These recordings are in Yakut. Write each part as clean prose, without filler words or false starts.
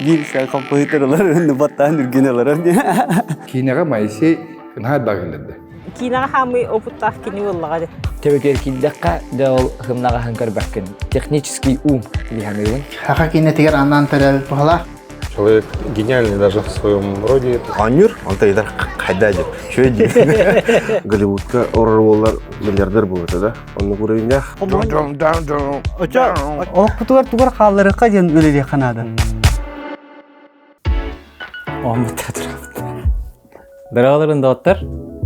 Биир саа композитор ылар, баттаан үргүн ылар. Киинэҕэ Моисей наһаа элбэх Киинэҕэ хаамыы опыттаах кини буоллаҕа дии. Төбөтүгэр киирдэххэ, дьэ ол һымнаҕаһын көрбөккүн. Технический ум дии саныыбын. Саха киинэтигэр анаан төрөөбүт туһалаах. Человек гениальный даже в своем роде. Оонньуур, онто ыйдар хайда деп. Шөй диир. Голливудка орор буоллар миллиардер буолуо да. Оннук уровеньдаах. Олохпутугар тугар хаалларыахха диэн үлэлиэххэ наада. Дороголорун доҕоттор,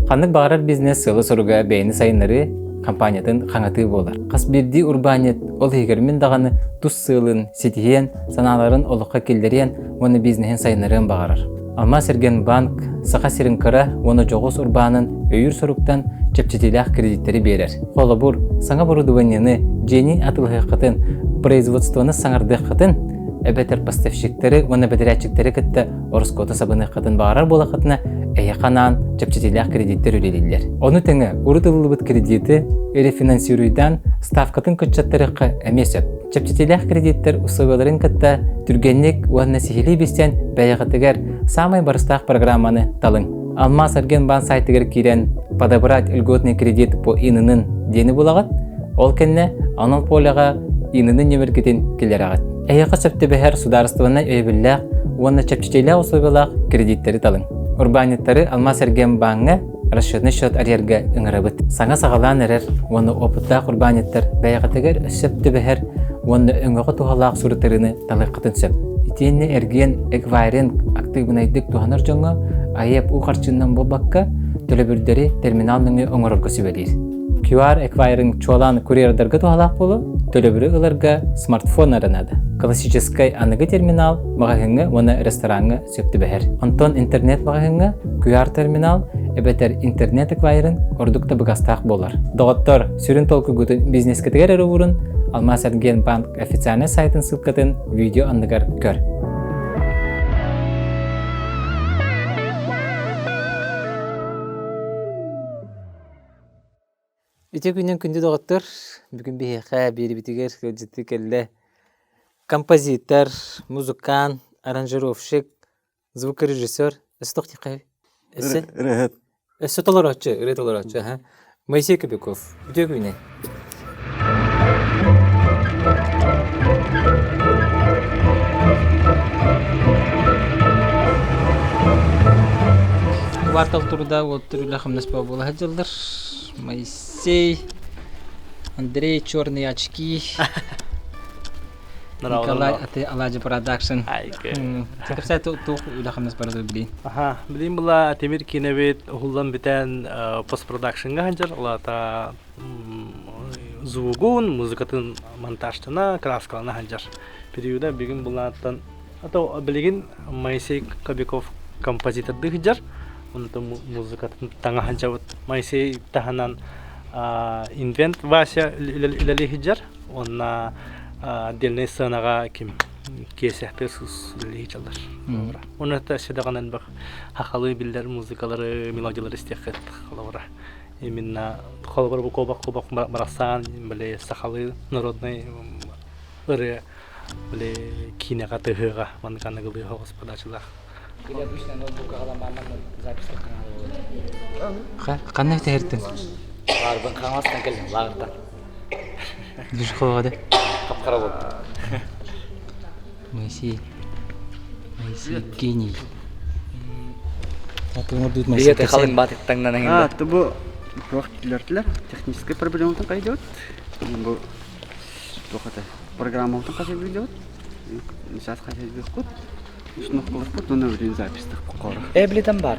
ханнык баҕарар бизнес сыала-соруга бэйэни сайыннарыы, компаниятын хаҥатыы буолар. Хас биирдии урбаанньыт, ол иһигэр мин даҕаны тус сыалын ситиһиэн, санааларын олоххо киллэриэн уонна бизнеһин сайыннарыан баҕарар. Алмаасэргиэнбанк Саха сирин кыра уонна дьоҕус урбаанын өйүүр соруктан чэпчэтиилээх кредиттэри биэрэр. Холобур, саҥа оборудованиены, дьиэни атыылаһыаххытын, производствоны саҥардыаххытын, эбэтэр поставщиктары уонна бэдэрээтчиктэри кытта ороскуоту сабыныаххытын баҕарар буолаххытына, эһиэхэ анаан чэпчэтиилээх кредиттэр үлэлииллэр. Ону тэҥэ, урут ылыллыбыт кредиты рефинансируйдаан ставкатын кыччаттарыахха эмиэ сөп. Чэпчэтиилээх кредиттэр условияларын кытта түргэнник уонна сиһилии билсэн бэйэҕитигэр саамай барыстаах программаны талыҥ. Алмаас Аргенбаан сайтыгар киирэн «Подобрать льготный кредит по ИНН» диэни булаҕыт. Ол кэннэ анал полеҕа ИНН нөмүргитин киллэрэҕит. Эһиэхэ сөп түбэһэр судаарыстыбаннай өйөбүллээх уонна чэпчэтиилээх условиялаах кредиттэри талыҥ. Урбаанньыттары Алмаас Эргиэнбааҥҥа расчетный счет арыйарга ыҥырабыт. Саҥа саҕалаан эрэр уонна опыттаах урбаанньыттар бэйэҕитигэр сөп түбэһэр уонна өҥөҕө туһалаах суруттарыыны талыаххытын сөп. Итиэннэ эргиэн эквайринг актыыбынайдык туһанар дьоҥҥо АЭП уу харчыннан буолбакка, төлөбүрдэри терминал нөҥүө оҥорорго сүбэлиир. QR эквайринг чуолаан курьердарга туһалаах буолуо, төлөбүрү ыларга смартфон эрэ наада. Классическай аныгы терминал маҕаһыыҥҥа уонна рестораҥҥа сөп түбэһэр. Онтон интернет-маҕаһыыҥҥа QR-терминал эбэтэр интернет-эквайринг ордук табыгастаах буолар. Доҕоттор, сүрүн толкуйгутун бизнескитигэр эрэ уурун, Алмаас-Эргиэнбанк официальнай сайтын ссылкатын видео анныгар көр. Үтүө күнүн күндү доҕоттор! Бүгүн биһиэхэ биэрибитигэр ыалдьыттыы кэллэ композитор, музыкант, аранжировщик, звукорежиссер өссө туох диэххэ өссө Ырыаһыт. өссө толорооччу, ырыа толорооччу, аха. Моисей Кобяков. Үтүө күнүнэн! Квартал турда уоттур үлэ хамнас буола сылдьаллар. Моисей, Андрей Черные очки, Николай Аты Аладья Продакшн. Кэпсээ туох үлэ хамнас барар билин? Аха, билин була Тимир кинебит уһуллан бүтэн постпродакшнга сылдьар, улаата звугун, музыкатын монтажтана, краскалана сылдьар. Периода бүгүн булааттан а билигин Моисей Кобяков композитордыы сылдьар, онтон музыкатын таҥа сылдьабыт. Моисей таһынан Инвент Вася үлэлии сылдьар, уонна отдельнай сценаҕа ким Киэсэхтэ сус үлэлии сылдьаллар. Уонна өссө даҕаны элбэх хахалыы биллэр музыкалары, мелодиялары истиэххит холобура. Именно холобура бу куобах куобах барахсан били сахалыы народный ырыа били киинэҕэ тыһыаҕа маннык аныгылыы соҕус подачалаах. Или обычно ноутбукка халамааман запись Ханна тэһэртин? Лаарбын хаҥастан кэллим, лааҕыртан. Дюшхода. Хап-хара буолбут. Моисей. Моисей гений. Моисей халыҥ баатыктаҥнан А, то бу туох түлөртүлэр техническай проблематын кайдыбыт. Бу туох это программатын хасыбыдыбыт. Сейчас хасыбыт. Установкаларбыт уонна билин запистах кокора. Эблитен бар.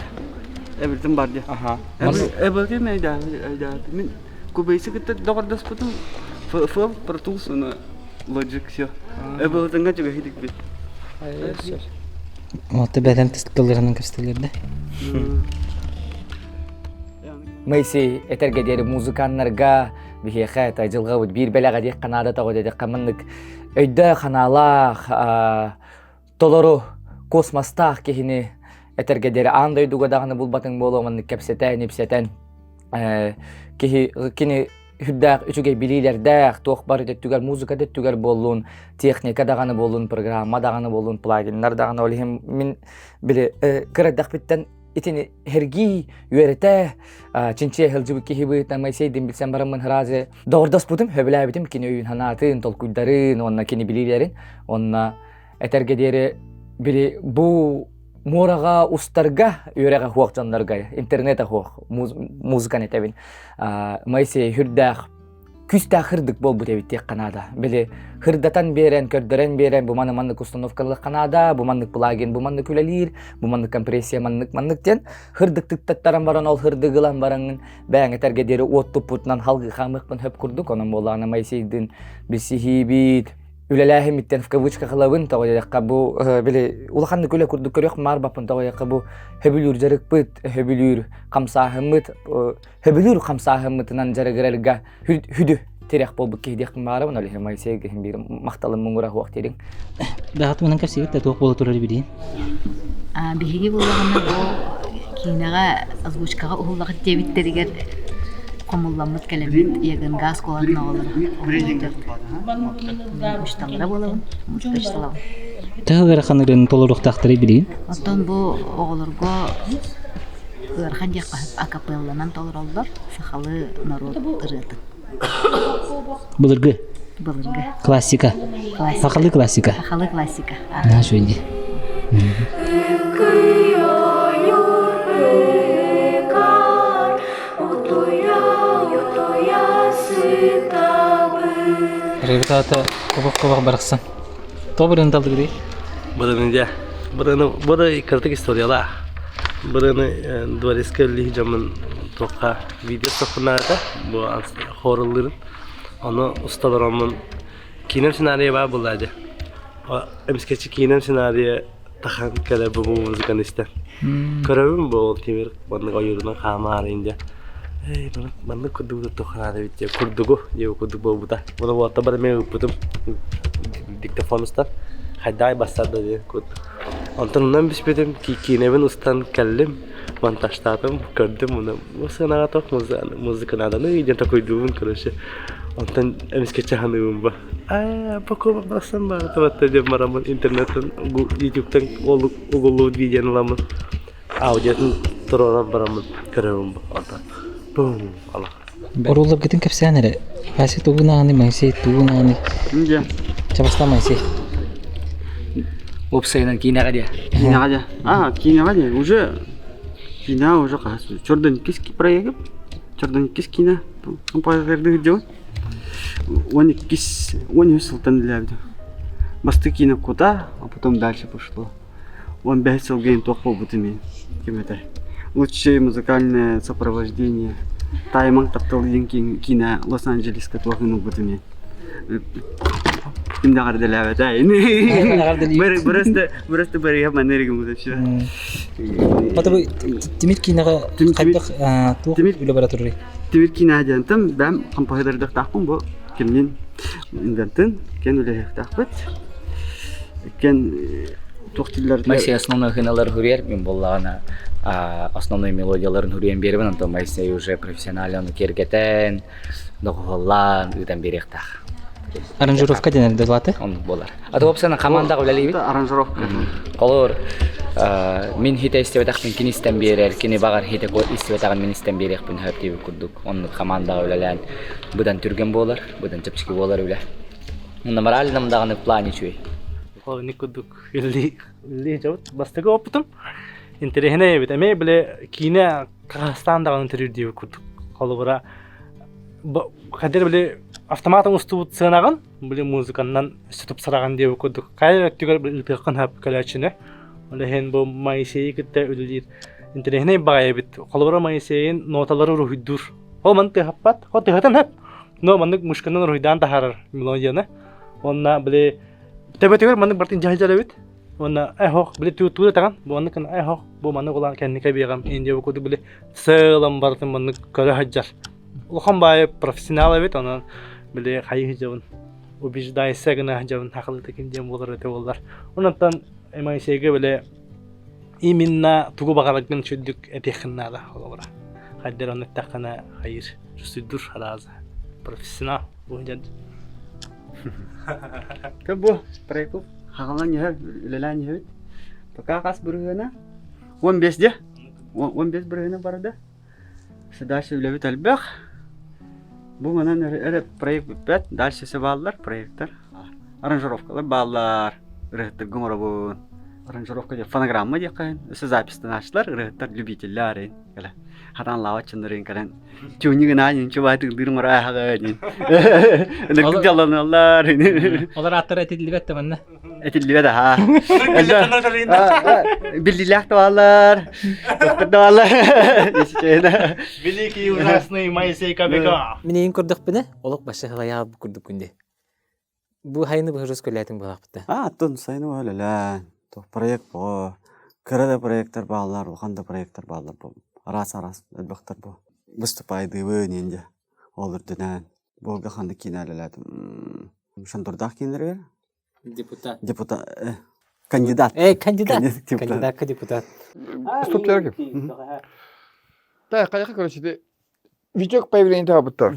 Эблитен бар дии. Аха. Эблитен айда айда мин Кубейсы кытта доҕордоспутум FL Pro Tools уонна Logic все. Эблитенга чугаһыйдык бит. Оты бэдэн тылларынан көстөлөр да. Моисей этэргэ диэри музыканнарга биһиэхэ это дьылҕабыт биир бэлэҕэ диэххэ наада тоҕо диэтэххэ маннык өйдөөх ханаалаах толору космостаах киһини этэргэ диэри аан дойдуга даҕаны булбатыҥ буолуо маннык кэпсэтэн ипсэтэн киһи кини Үрдээх үчүгэй билиилэрдээх, туох бары өттүгэр, музыка да өттүгэр буоллун, техника даҕаны буоллун, программа даҕаны буоллун, плагиннар даҕаны. Ол иһин мин били кыра эрдэхпиттэн итини эргии, үөрэтэ, чинчийэ сылдьыбыт киһи быһыытынан Моисейдин билсэн бараммын сразу доҕордоспутум, сөбүлээбитим кини өйүн санаатын, толкуйдарын уонна кини билиилэрин. Уонна этэргэ диэри били бу муораҕа устарга үөрэҕэ суох дьоннорго интернет суох музыканы этэбин Моисей үрдээх күүстээх хырдык буолбут эбит диэххэ наада. Били хырдатан биэрэн, көрдөрөн биэрэн, бу маны маннык установкалыахха наада, бу маннык плагин, бу маннык үлэлиир, бу маннык компрессия маннык маннык диэн хырдык тыктаттаран баран ол хырдыгы ылан бараҥҥын бэйэҥ этэргэ диэри уот туппутунан халгыы хаамыахпын хөп курдук. Онон буоллаҕына Моисейдыын билсиһиибит, үлэлээһимиттэн в кавычках ылабын тоҕо диэтэххэ бу били улаханнык үлэ курдук көрүөх маарбаппын тоҕо диэтэххэ бу хөбүлүүр дьарыкпыт, хөбүлүүр хамсааһыммыт хөбүлүүр хамсааһыммытынан дьарыгырарга хүдү тирэх буолбут киһи диэхпин баарабын ол иһин Моисей киһим биир махталым муҥура суох дириҥ. Бэҕэт мунан кэпсиигит да туох буола турар билиин? Биһиги буоллаҕына бу киинэҕэ озвучкаҕа уһуллаҕыт диэбиттэригэр хомулламмыт кэлэммит ЕГНГ оскуолатын оҕолоро учууталлара буолабын, музыка Төһө ыарахан ырыаны толоруохтаахтарый билигин? Оттон бу оҕолорго ыарахан диэххэ сөп акапелланан толороллор сахалыы норуот ырыатын. Былыргы? Былыргы. Классика. Классика. Сахалыы классика. Сахалыы классика. Наһаа үчүгэй дии. Ырыабыт аата Кобах-кобах барахсан. Тоҕо бырыны талдыгыдый? Бырыны дьэ. Бырыны бу кырдык историялаах. Бырыны дворецкай үллүһү дьоммун туохха видео соххунаата бу хоруллырын. Ону усталароммун киинэм сценарийа баар буолла дьэ. Эмискэччи киинэм сценарийа тахан кэлэ бу музыканы истэн. Көрөбүн бу ол тимир маннык ойуурунан хаамаарын дьэ. Эй, маннык курдук туханаада эбит дьэ курдугу дьэ курдук буолбута. Була буолта бары мен ыппытым диктофон устан хайдаай бассар да диэн кут. Онтон онон биспитим киинэбин устан кэллим монтажтаатым көрдүм уну бу сыанаҕа тох музыка нааданы диэн такуйдуубун короче онтон эмискэччи ханыыбын ба аа пока барсан баҕатыбатта диэн бараммын интернеттен ютубтан угуллубут видеону ыламмын аудиотун туруоран бараммын көрөбүн онтон бум ала Орууларгытын кэпсээн эрэ. Вася тугун Моисей тугун аҕаны. Чабастан Моисей. Уопсайынан киинэҕэ диэ. Киинэҕэ диэ. А, киинэҕэ диэ. Уже киинэ уже хаһыс. Чордон иккис проегым. Чордон иккис киинэ. Композитордыы дьон. 12 13 сылтан үлэлээбитим. Бастакы киинэ кута, а потом дальше пошло. 15 сылга иһин туох буолбутум иһин ким этэ. Лучшее музыкальное сопровождение Таймаҥ таптал диэн киинэ Лос-Анджелеска туох ылбытым иһин. Ким да эҕэрдэлээбэтэ Просто просто барыга манеригим вообще. Потому Тимир киинэҕэ хайдах туох үлэ бара турарый? Тимир киинэ диэнтэн бэм композитордахтаахпын бу кимнин инвентын кен үлэһиэхтаахпыт. Кен туох дииллэр Моисей основной хыналар хуриер мин буоллаҕына основной мелодияларын хуриен биэрэбин онтон Моисей уже профессионально ону киэргэтэн доҕуһуоллаан ыытан биэриэхтээх. Аранжировка диэн эрдэ Оннук буолар. А то вообще командаҕа үлэлиибит. Аранжировка. Холобур, мин хите истибэтэхпин кини истэн биэрэр, кини баҕар хите истибэтэҕин мин истэн биэриэхпин сөп диэбит курдук. Оннук командаҕа үлэлээн быдан түргэн буолар, быдан чэпчэки буолар үлэ. На моральном даҕаны плане үчүгэй. Холобур, курдук үллии дьабыт бастакы опытым интэриэһинэй эбит. Эмиэ бile киинэ Казахстан даҕаны төрүүр диэбит курдук. Холобура, хадыр били автоматом устубут сыанаҕын били музыканнан өссө тупсараҕын диэбит курдук. Хайа өттүгэр ыытыаххын сөп көлөөччүнү. Ол иһин бу Моисейи кытта үлэлиир интэриэһинэй баҕайы эбит. Холобура Моисейин ноталары уруһуйдуур. Ол маны тыаһаппат. Ол тыаһатан сөп. Но маннык мышканан уруһуйдаан таһаарар мелодияны. Уонна били төбөтүгэр маннык бартын дьаһайдьар эбит. Уонна эхох били туу таҕан бу маннык эхох бу маннык улаан кэнники биэҕэм индия бу курдук били сыалам барытын маннык көрө сылдьар. Улахан баайы профессионал эбит онон били хайыы сылдьабын убеждайся гына сылдьабын хахалыта ким диэн буолар этэ буоллар. Онон Моисейга били именно тугу баҕараргын сүрдүк этиэххин наада холобура. Хайдер онно эттэххинэ хайыр сүрдүр арааза. Профессионал бу дьэн. Тэ бу проект хагалан иһэр, үлэлээн иһэбит. Пока хас бырыһыана? 15 де. 15 бырыһыана барда. Дальше үлэбит элбэх. Бу манан эрэ проект бүппэт. Дальше все бааллар проекттар. Аранжировкалар бааллар. Ырыһыттарга оҥоробун. Аранжировка диэн фонограмма диэххэ өссө запистанааччылар, ырыһыттар любителлэр кэлэ. Хатан лааваччыннарын кэлэн тюнигынан ничего тыылдыыр оҥорааһаҕа диэн. Ынырык дьалланаллар. Олар ааттара этиллибэт да манна. Этиллибэт аһаа. Биллилээх да бааллар, тохтор да бааллар. Великий ужасный Моисей Кобяков. Мин эйин көрдөхпүнэ, олох башы халайаал курдук күнде. Бу хайыны быһырыс көлээтиҥ буолаахпыта. А, оттон сайыны быһа Туох проект боо. Кыра да проекттар бааллар, улахан да проекттар бааллар бу. Араас-араас элбэхтэр бу. Выступайдыыбын инде. Ол үрдүнэн. Буолга ханнык киинэ үлэлээтим. Шандурдаах киинэлэригэр Депутат. Депутат. Кандидат. Э, кандидат. Кандидатка депутат. Стоп терки. Да, хайаха короче, ти Витек появление табыттар.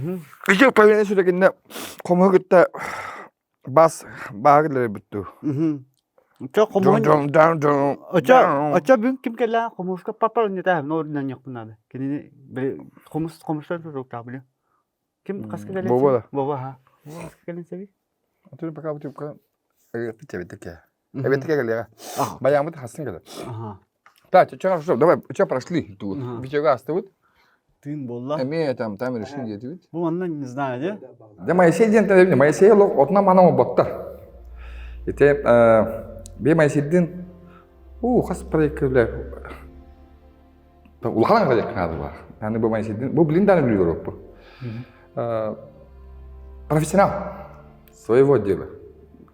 Витек появление сүрэгинне хомуһу кытта бас баагылары бүттү. Очо хомуһун Очо очо бүгүн ким кэллэ хомуска папа не та но ординан надо. Кинини хомус хомустан туруктаах билим. Ким хаска кэлэн Бова да. Бова ха. Бова хаска кэлэн сэби? Отun пока бу типка эбитке. Эбитке кэлиэҕэ. Баямыт хасын кэлэр. Так, что, что, давай, что прошли тут? Видеоға астыбыт. Тыын болла. Эме там там решили диэтибит. Бу манна не знаю, де? Да Моисей диэн тэлэбин, Моисей олох отuna манан боттар. Ите бе Моисейдин у хас проект улахан проект надо бар. Аны бу Моисейдин бу блин даны билер бу. Профессионал своего дела.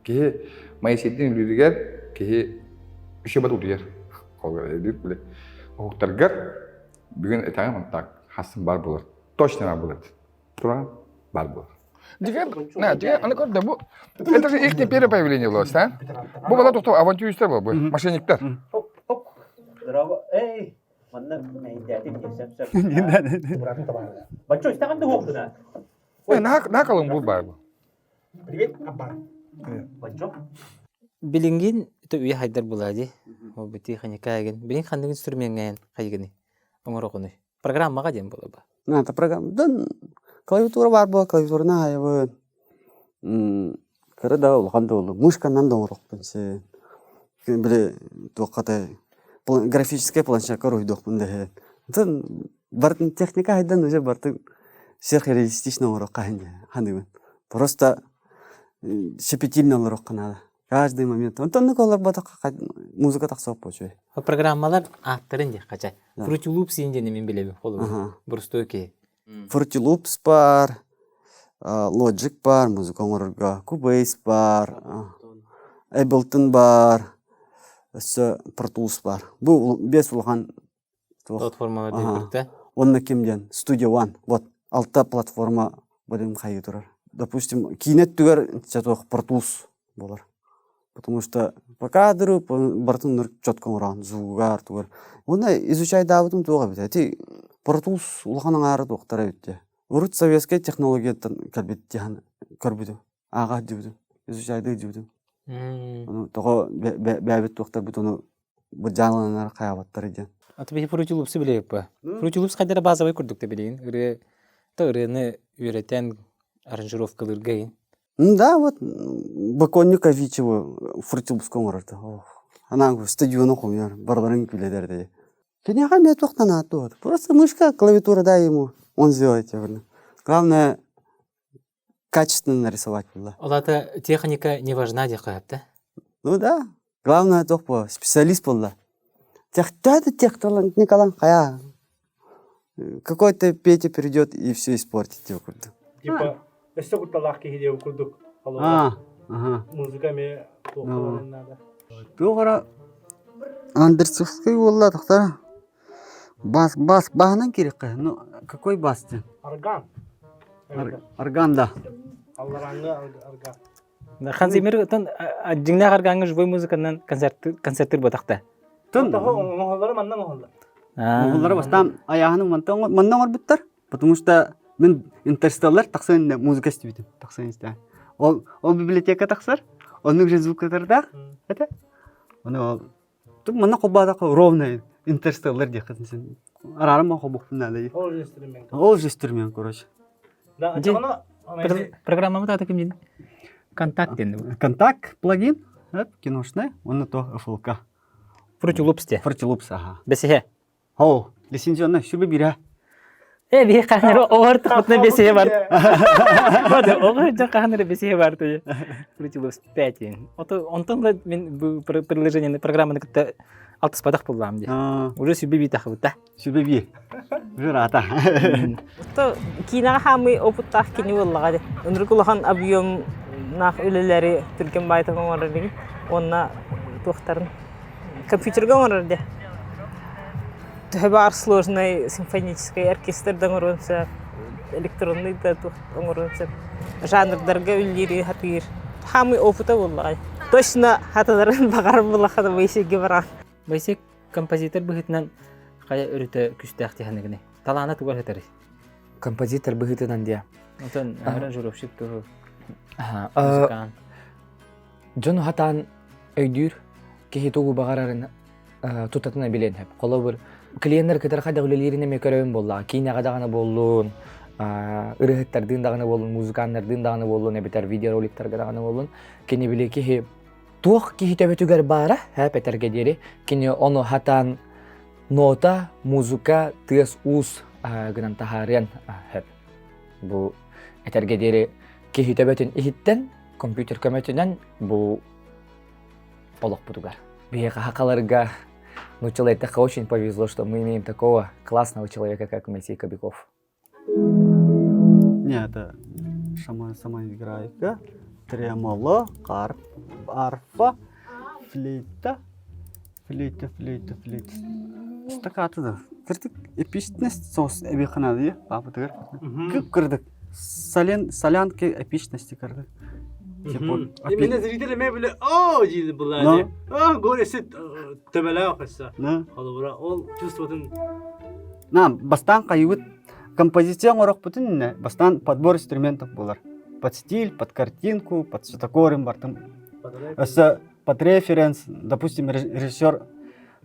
Киһи Моисейдин үлүлүгэр киһи үчүбат утуйар. Холгар Уһуктаргар бүгүн этэҕин так хасын бар болар. Точно бар болар. Туран бар болар. Диге, на, диге, аны көрдө бу. Это же их первое появление было, да? Бу бала тохтоо авантюристер был, бу, мошенниктер. Здорово. Эй, манна мэйдэтин сөп сөп. Бачо, истаган да хуктуна. Э, на на калың бул бар бу. Привет, Аббар. Бачо. Билингин то үйэ хайдар була ди. Ол бити ханикаген. Билин ханнык инструменген хайгыны. Оҥорокуну. Программаға диэн була ба. На, это программа. Да, клавиатура бар була, клавиатурна хайабын. Кыра да улахан да болду. Мышканан да оҥорохпун син. Били туоххата графическая планшетка уруйдуохпун дэһэ. Онтон бартын техника хайдан уже бартын сверхреалистично оҥорохха ханыыбын. Просто щепетильно олорохха наада. Каждый момент. Онтон оннук олорботоххо музыка тахсыах буолчу. Программалар ааттарын диэх хача. Fruity Loops диэн мин билэбин холобур. Боростуой киһи. Fruity Loops бар, Logic бар, музыка оҥорорго, Cubase бар, Ableton бар, өссө Pro Tools бар. Бу биэс улахан платформалар диэн Уонна ким диэн Studio One. Вот алта платформа бөлүм хайыы турар. Допустим, киинэ өттүгэр туох Pro Tools буолар. Потому что по кадру барытын четко оҥороон звугар тугар. Уонна изучайдаабытым туох эбит. Ити Pro Tools улахан аҥаара туохтара эбит дии. Урут советскай технологияттан кэлбит диэн көрбүтүм. Ааҕа сылдьыбытым. Изучайдыы сылдьыбытым. Ону тоҕо бэйэбит туохтарбыт ону бырдьааланар хайаабаттар диэн. А то биһи Fruity Loops билиэппэ. Fruity Loops хайдара базовый курдук да билигин. Ырыа то ырыаны үөрэтэн аранжировкалыырга иһин. Да, вот Баконник Авичева Fruity Loops оҥорор Анаан стадиону хомуйар, барыларын күлэдэр дии. Киниэхэ эмиэ туохтан ааттуот. Просто мышка, клавиатура дай ему, он сделает, я говорю. Главное, качественно нарисовать было. Ол ата техника не важна диэх да? Ну да. Главное туох буо, специалист буолла. Техтаады техникалан хайа. Какой-то Петя придет и все испортит деп курдук. Типа, өссө кутталаах киһи диэбит курдук. А, ага. Музыка эмиэ туох надо. Туох ара Андерсовский буолла тохтара. Бас, бас, баһынан кириэххэ. Ну, какой бас диэн? Орган. Орган, да. Аллараңҥы орган. Ханзимир тон дьиҥнээх аргаҥҥа живой музыканан концерттыр ботахта. Тон оҥоһоллоро манна оҥоһоллор. Оҥоһоллоро бастаан айааһыны мантан манна оҥорбуттар, потому что Мин Интерстеллар тахсан иннэ музыка истибитим. Тахсан истэ. Ол ол библиотека тахсар. Оннук же звуктардаах это. Оны ол манна холбоотоххо ровно Интерстеллар диэххин син. Араарым холбохпун наада. Ол же инструмент. Ол же инструмент, короче. Да, очоҕуна Программамыт аты ким дин? Контакт диэн. Контакт плагин, киношная, онно то FLK. Fruity Loops те. Fruity Loops, ага. Бесиһэ. Оо, лицензионный сүбэ биирэ. Э, биһи хаһан эрэ оҕор тахпытына бесиһэ бар. Вот, оҕор дьон хаһан эрэ бесиһэ бар ты. Fruity Loops 5 диэн. Ото онтон да мин бу приложениены программаны кытта алтыспатах буллаам дии. Уже сүбэ бии тахыбыта. Сүбэ бии. Жырата. То киинэҕэ хаамыы опыттаах кини буоллаҕа дии. Ынырык улахан объемнаах үлэлэри түргэн баайтык оҥорор дии. Уонна туохтарын компьютерга оҥорор дии. Төһө баар сложный симфоническай оркестр да оҥоруон сөп, электронный да туох оҥоруон сөп. Жанрдарга үллиири сатыыр. Хаамыы опыта буоллаҕа. Точно хатыларын баҕарар буоллаххына Моисейгэ бараҕын. Моисей композитор быһыытынан хайа өрүтэ күүстээх тиһаныгыный? Талаана тугар сытарый? Композитор быһыытынан диэ. Онтон аранжировщик туһу музыкант. Дьон хатаан өйдүүр киһи тугу баҕарарын тутатына билиэн сөп. Холобур, клиеннэр кытары хайдах үлэлиирин эмиэ көрөбүн буоллаҕа. Киинэҕэ даҕаны буоллун, ырыаһыттардыын даҕаны буоллун, музыканнардыын даҕаны буоллун, эбэтэр видеороликтарга даҕаны буоллун, кини били киһи туох киһи төбөтүгэр баара, һээп этэргэ диэри, кини ону хатаан нота, музыка, тыас-уус гынан таһаарыан сөп. Бу этэргэ диэри киһи төбөтүн иһиттэн компьютер көмөтүнэн бу олохпутугар. Биһиэхэ хахаларга нууччалыы эттэххэ очень повезло, что мы имеем такого классного человека, как Моисей Кобяков. Не, это сама, сама играйка, тремоло, карп, арфа, флейта, флейта, флейта, флейта. Стакаты да. Кырдык эпичность соус эбиханады, папытыгар. Кып кырдык. Солен, солянки эпичности кырдык. Именно зрители ме биле о диили булади. О горесе төбөлөөх өссө. Холобура ол чувствотун На, бастаан хайыбыт композиция оҥорохпутун бастаан подбор инструментов буолар. Под стиль, под картинку, под светокорын бартым. Өссө под референс, допустим, режиссер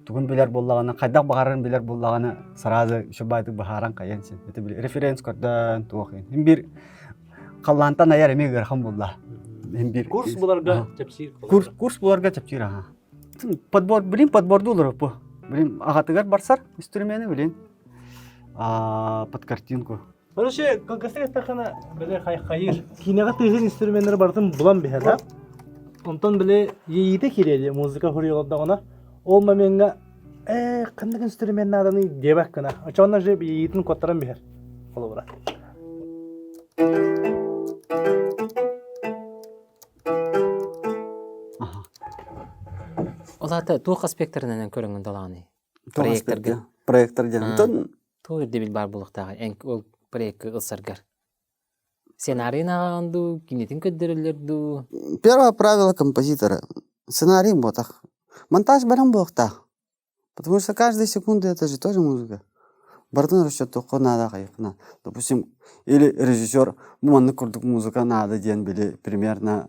тугун билэр буоллаҕына, хайдах баҕарарын билэр буоллаҕына, сразу еще баайтык быһааран хайан син. Это били референс көрдөөн туох иһин. Бир халлаантан айар эмиэ ыарахан буолла. Бир курс буларга чэпсиир. Курс курс буларга чэпчиир аха. Подбор, блин, подбордуулар бу. Блин, аҕатыгар барсар инструмены, блин. А, под картинку. Короче, кылгастык эттэххинэ, били хайыр. Киинэҕэ тыаһын инструменнары барытын булан биһэр да. Онтон били иэйиитэ киириэ музыка хоруйалардаҕына, ол момеҥҥа ээ ханнык инструмент нааданый диэбэк гына. Очоонно же иэйиитин куоттаран биһэр. Холобура. Ол аата туох аспектарынан көрөҥҥүн талаҕыный? Проекторга. Проектор диэн. Онтон Туох ирдэбил баар буолуохтааҕый эн ол проекка ылсаргар? Сценарийын ааҕаҕын дуу, кинитин көрдөрөллөр дуу? Первое правило композитора. Сценарий буотах. Монтаж баран буолуохтаах. Потому что каждая секунда это же тоже музыка. Барытын расчеттуохха наада хайыхна. Допустим, или режиссер бу маннык курдук музыка наада диэн били примерно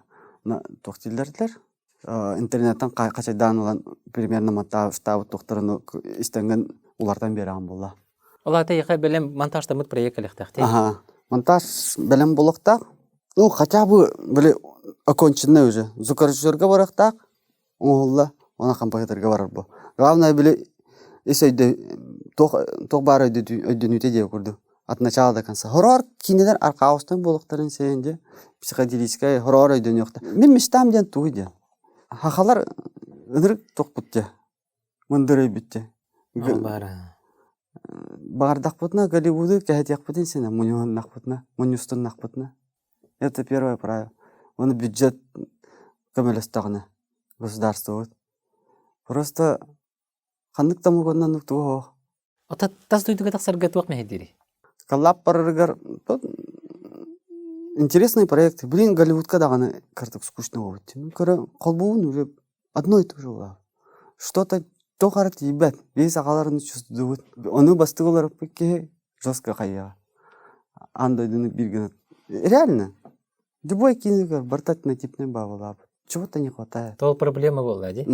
туох дииллэрдилэр интернеттэн хачайдаан ылан примерно монтажтаабыт туохтарын истэҥҥин улартан биэрэҕин буолла. Ол аата эйиэхэ бэлэм монтажтаммыт проект кэлиэхтээх дии? Аха. Монтаж бэлэм буолуохтаах. Ну, хотя бы били оконченный уже. Звукорежиссерга барыахтаах, оҥоһулла, уонна композиторга барар бу. Главное били ис өйдө туох туох баар өйдөнүүтэ диэ курдук. От начала до конца. Хороор киинэлэр архаустан буолуохтарын сиэн дьэ психоделическай хороор өйдөнүөхтэ. Мин мечтам диэн тугуй диэн. Хахалар ынырык тохпут дьэ. Мындыр өйбүт дьэ. Баҕардахпытына Голливуду кэһэтиэхпитин синэ мунньуһуннахпытына, мунньустуннахпытына. Это первое правило. Уонна бюджет көмөлөстөҕүнэ государствобыт. Просто ханнык да омугунан туох Ота тас дойдуга тахсарга туох мэһэйдиирий? Коллаб барарыгар интересный проект. Блин, Голливудка даҕаны кырдык скучно буолбут. Көрө холбуун уже одно и то же буолар. Что-то туох эрэ тиийбэт. Биһи сахаларын чувствуют. Ону бастык олоруппут киһи жестко хайыаҕа. Аан дойдуну биир гына. Реально. Любой киинэ барыта однотипный баабылаабыт. Чего-то не хватает. Ол проблема буолла дии.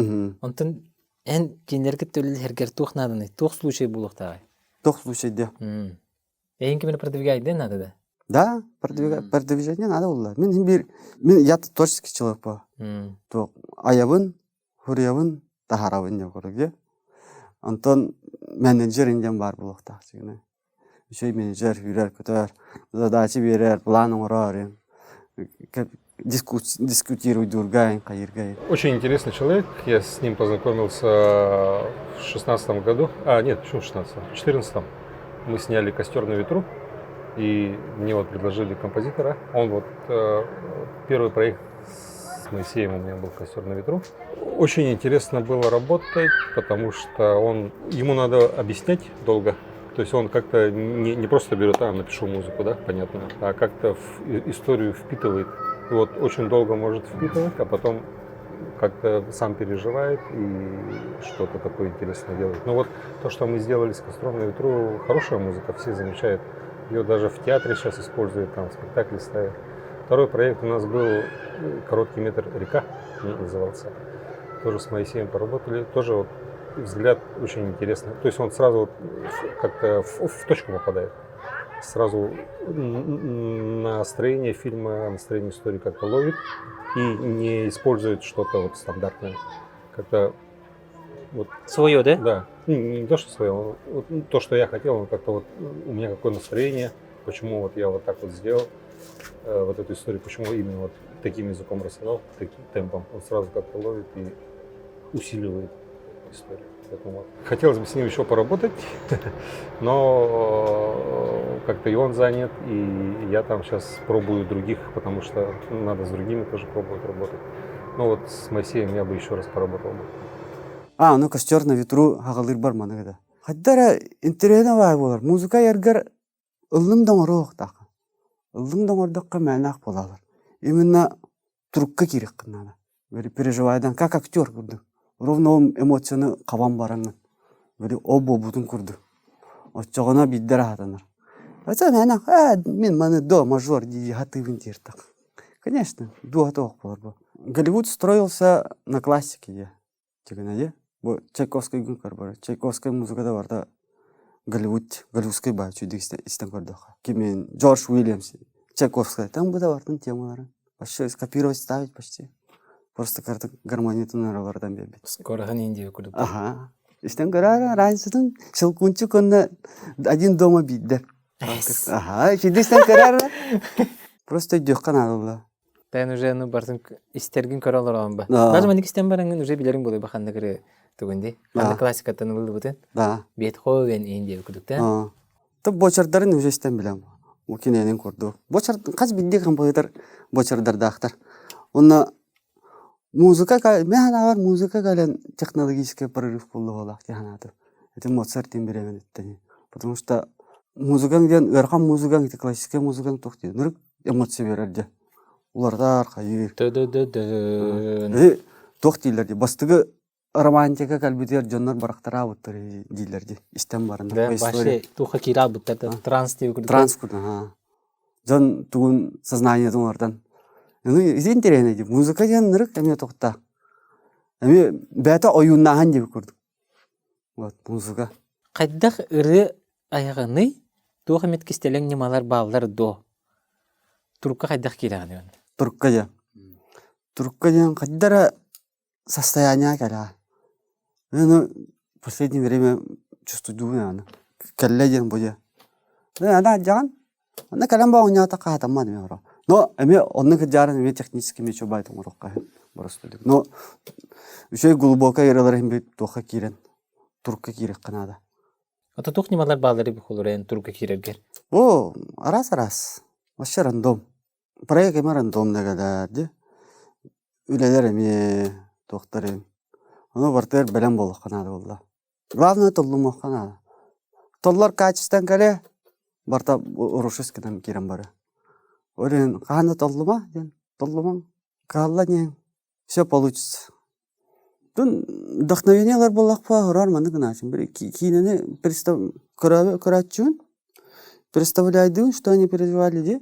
Онтон эн кинилэргэ төлөлөргөр туох нааданый? Туох случай буолуохтааҕый? Туох случай диэ? Эйин кимини продвигайдыан надо да? Да, продвижение надо булла. Мин биир мин я творческий человек по. Туох айабын, хуруйабын, таһаарабын диэн курдук. Онтон менеджер диэн баар буолуохтаах сигинэ. Үчүгэй менеджер үүрэр-көтөр, задача биэрэр, план оҥорор, дискутируйдуурга, хайыырга. Очень интересный человек. Я с ним познакомился в шестнадцатом году. А, нет, почему в шестнадцатом? В четырнадцатом. Мы сняли «Костер на ветру», и мне вот предложили композитора. Он вот э, первый проект с Моисеем у меня был «Костер на ветру». Очень интересно было работать, потому что он, ему надо объяснять долго. То есть он как-то не, не просто берет, а, напишу музыку, да, понятно, а как-то в историю впитывает. И вот очень долго может впитывать, а потом как-то сам переживает и что-то такое интересное делает. Но вот то, что мы сделали с «Костром на ветру», хорошая музыка, все замечают. Ее даже в театре сейчас используют, там спектакли ставят. Второй проект у нас был э, «Короткий метр река» назывался. Тоже с Моисеем поработали. Тоже вот взгляд очень интересный. То есть он сразу вот как-то в, в точку попадает. Сразу настроение фильма, настроение истории как-то ловит и не использует что-то вот стандартное. Как-то вот... Свое, да? Да. Ну, не то, что свое, вот, ну, то, что я хотел, он как-то вот у меня какое настроение, почему вот я вот так вот сделал э, вот эту историю, почему именно вот таким языком рассказал, таким темпом. Он сразу как-то ловит и усиливает историю. Поэтому вот. Хотелось бы с ним еще поработать, но э, как-то и он занят, и я там сейчас пробую других, потому что надо с другими тоже пробовать работать. Ну вот с Моисеем я бы еще раз поработал бы. А, ну костер на ветру хагалыр бар маны да. Хаддара интерена бай болар. Музыка яргар ыллым да оҥоруохтаах. Ыллым да оҥордоххо мээнээх буолалар. Именно турукка киириэххин наада. Переживайдан как актер курдук. Ровно ол эмоцияны хабан бараҥҥын. Били ол буолбутун курдук. Оччоҕуна биирдэ аһатанар. Хотя мээнэх ээ мин маны до мажор дии хатыыбын дииртах. Конечно, дууһата суох буолар бу. Голливуд строился на классике дии. Тигинэйи бу Чайковскай күн көрбөр. Чайковскай музыката барыта Голливуд, голливудскай баа үчүгүйдүк истэн көрдөххө. Кимин Джордж Уильямс, Чайковскайтан бу да бартын темалары. Вообще скопировать ставить почти. Просто карта гармониятын аралардан биэрбит. Скороһын индия курдук. Аха. Истэн көрөр разницатын Щелкунчик онно один дома биирдэ. Аха, үчүгүйдүк истэн көрөр. Просто өйдүөххэ наада буолла. Тэн уже ну бартын истергин көрө олорон ба. Даже маннык истэн бараҥын уже билериҥ буолуй баханнык ыры тугун ди. Ханнык классикаттан ыллыбытын. Да. Бетховен иин диэбит курдук да. То бочардарын уже истэн билэм. Бу киненин курдук. Бочар хас биирдии композитор бочардардаахтар. Онно музыка мен санаабар музыка кэлэн технологический прорыв буолла дии санаатым. Ити Моцарт диэн бириэмэниттэн. Потому что музыкаҥ диэн ыарахан музыкаҥ ити классическай музыкаҥ туох диэн ырык эмоция биэрэр дьэ. Уларытар хайыыр. Ды-ды-ды-дын. Туох дииллэр дии бастакы романтика кэлбитигэр дьоннор барахтараабыттар дииллэр дии истэн баран. Да, вообще туха киирабыттар да транс диye курдук. Транс курдук, аа. Дьон тугун сознаниетын уларытан. Ну, ити интэриэһинэй дии. Музыка диэн ырык эмиэ тохта. Эмиэ бэйэтэ ойууннааһын диэбит курдук. Вот, музыка. Хайдах ырыа айаҕыный, туох эмит кистэлэҥ ньымалар бааллар дуо? Турукка хайдах киирэҕиний онно? Турукка диэн. Турукка диэн хайда эрэ состояние кэлээ. Ну, в последнее время чувствую, наверное. Кэллэ диэн бу диэн. Ана дьаҕан Онно кэлэн баа оонньоотоххо хатаммат эмиэ оро. Но эмиэ онно кырдьаарын эмиэ технически эмиэ үчүгэй оҥоруохха боростуйдук. Но үчүгэй глубокай ырыалар иһин бит туохха киирэн турукка киириэххэ наада. Ото туох ньымалар бааллары бихулурайан турукка киирэргэр? О, араас-араас. Вообще рандом. Проект эмиэ рандомно кэлэр дии. Үлэлэр эмиэ туохтар Ону барытыгар бэлэм буолуохха наада буолла. Главное толлумуохха наада. Толлор качествотан кэлэ, барыта урушус гынан киирэн барыа. Ол иһин хаһан да толлума диэн, толлумаҥ, кыһалла диэн, все получится. Тун вдохновение ылар буоллахпа, horror маннык гынааччым. Киинэни көрөөччүбүн. Представляйдыын, что они переживали дии.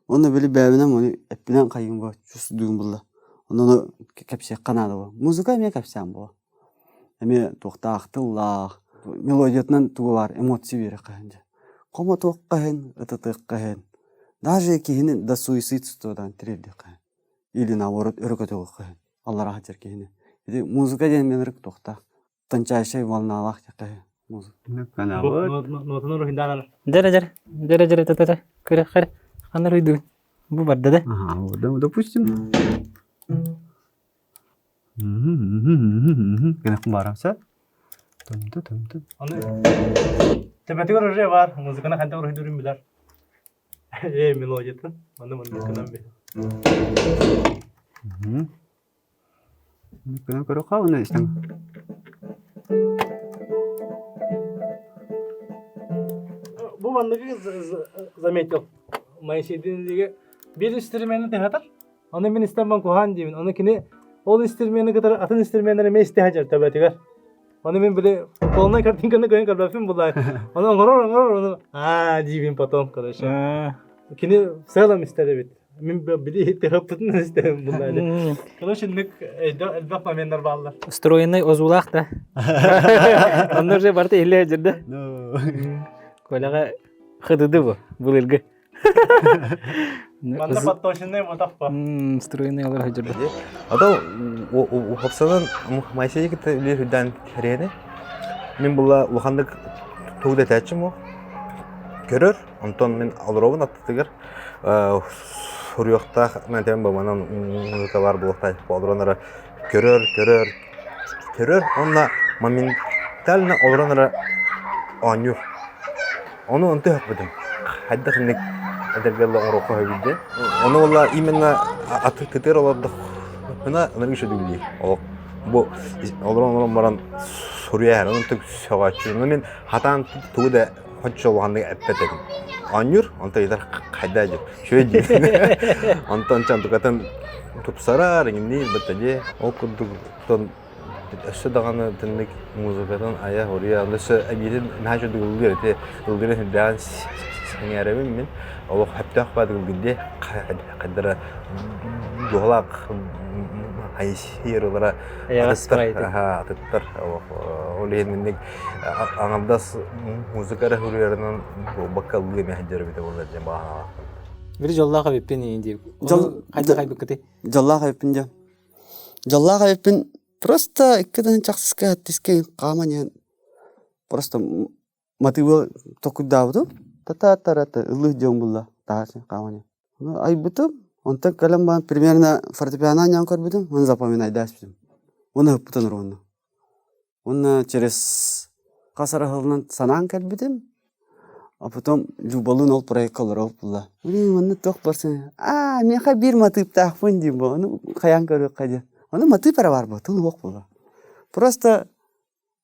Уонна били бэйэбинэн ону эппинэн хайыым буо чувствуйдуум булла. Онно кэпсиэххэ наада буо. Музыка эмиэ кэпсээн буо. Эмиэ туохтаах тыллаах, мелодиятынан тугу баар эмоция биэриэххэ иһин дьэ. Хомотуохха иһин, ытытыахха иһин. Даже киһини до суицидстводан тириэрдиэххэ иһин. Или наоборот өрө көтөҕүөххэ иһин. Аллараа сылдьар киһини. Ити музыка диэн мен ырык туохтаах. Тончайшай волналаах диэххэ музыка. Нотаны уруһуйдаан Дьэрэ дьэр, дьэрэ дьэрэ тата көрө хэр ханна уруйдугун? Бу барда да? Ага, допустим. Гына барамса. Тум тум тум. Аны төбөтүгэр уже бар, музыканы ханта уруһуйдуурун билэр. Э, мелодиятын. Маны маннык гынан би. Гынан көрө хаалына истэн. Бу манныгы заметил. Моисейдин диге бир инструментин тыһатар. Оны мин истэн бан куһаан диибин. Оны кини ол инструмени кытары атын инструменнери эмиэ истэ сылдьар төбөтүгэр. Оны мин били полная картинканы көрөн көрбөппүн булай. Оны оҥорор оҥорор ону аа диибин потом короче. Кини в целом истэр эбит. Мин били тыһаппытын истэбин буллай. Короче, инник элбэх моменттар бааллар. Стройный озулаах да. Онно уже барыта иһиллэ сылдьар да. Коляҕа хыдыды бу былыргы. Манна подточенный мотох по. Стройный олор сылдьар. Ото хопсанан Моисей кытта үлэ үрдээн кэриэни. Мин була улаханнык тугу да этээччим ол. Көрөр, онтон мин олоробун аттытыгар суруйуохтаах мантан баманан музыка бар буолуохтаах олорон эрэ көрөр, көрөр, көрөр уонна моментально олорон эрэ оонньуур. Ону онто өһөхпүтүм. Хайдах инник эдэргэ оҥоруохха сөбүй диэн. Ону уолла именно атытыгар олордохпуна ынырык үчүгэй Олох бу олорон-олорон баран суруйа иһэр. Онон сөҕөөччү. Ону мин хатаан тугу да хоччо улаханнык эппэт этим. Оонньуур, онтон ыйытар хайда диир. Үчүгэй диир. Онтон чантукатын тупсарар, иҥинниир бытта дии. Ол курдук Өссө даҕаны итинник музыкатын айа-уруйа, өссө эбиитин наһаа үчүгэйдик ыллыыр ити ыллыырын сүрдээҕин сэҥээрэбин мин. Олох сөптөөх баҕайытык ыллыыр хайдара дууһалаах айсиырылара атыттар атыттар ол иһин инник аҥардас музыка эрэ суруйарынан буолбакка ыллыы эмиэ сылдьар эбитэ буоллар диэн баҕа санаалаахпын. Бiri дьоллоох эбиппин иин диир. Хайдах айбыккытый? Дьоллоох эбиппин диэн. Дьоллоох эбиппин просто икки тыһыынча тискэ хааман иһэн просто матыыбы толкуйдаабытым та-та-та ыллыы дьон булла таһаарсан хааман иһэн. Ону айбытым онтон кэлэн баран примерно фортепиано оонньоон көрбүтүм уонна запоминайдаспытым уонна ыһыппытын уруһунна. Уонна через хас эрэ сылынан санаан кэлбитим, а потом Любалыын ол проекка олоробут буолла. Блин, манна туох барсан аа миэхэ биир матыыптаахпын диим буо, ону хайаан көрүөххэ диэн. Ону матыып эрэ баар буо, тыл суох буолла. Просто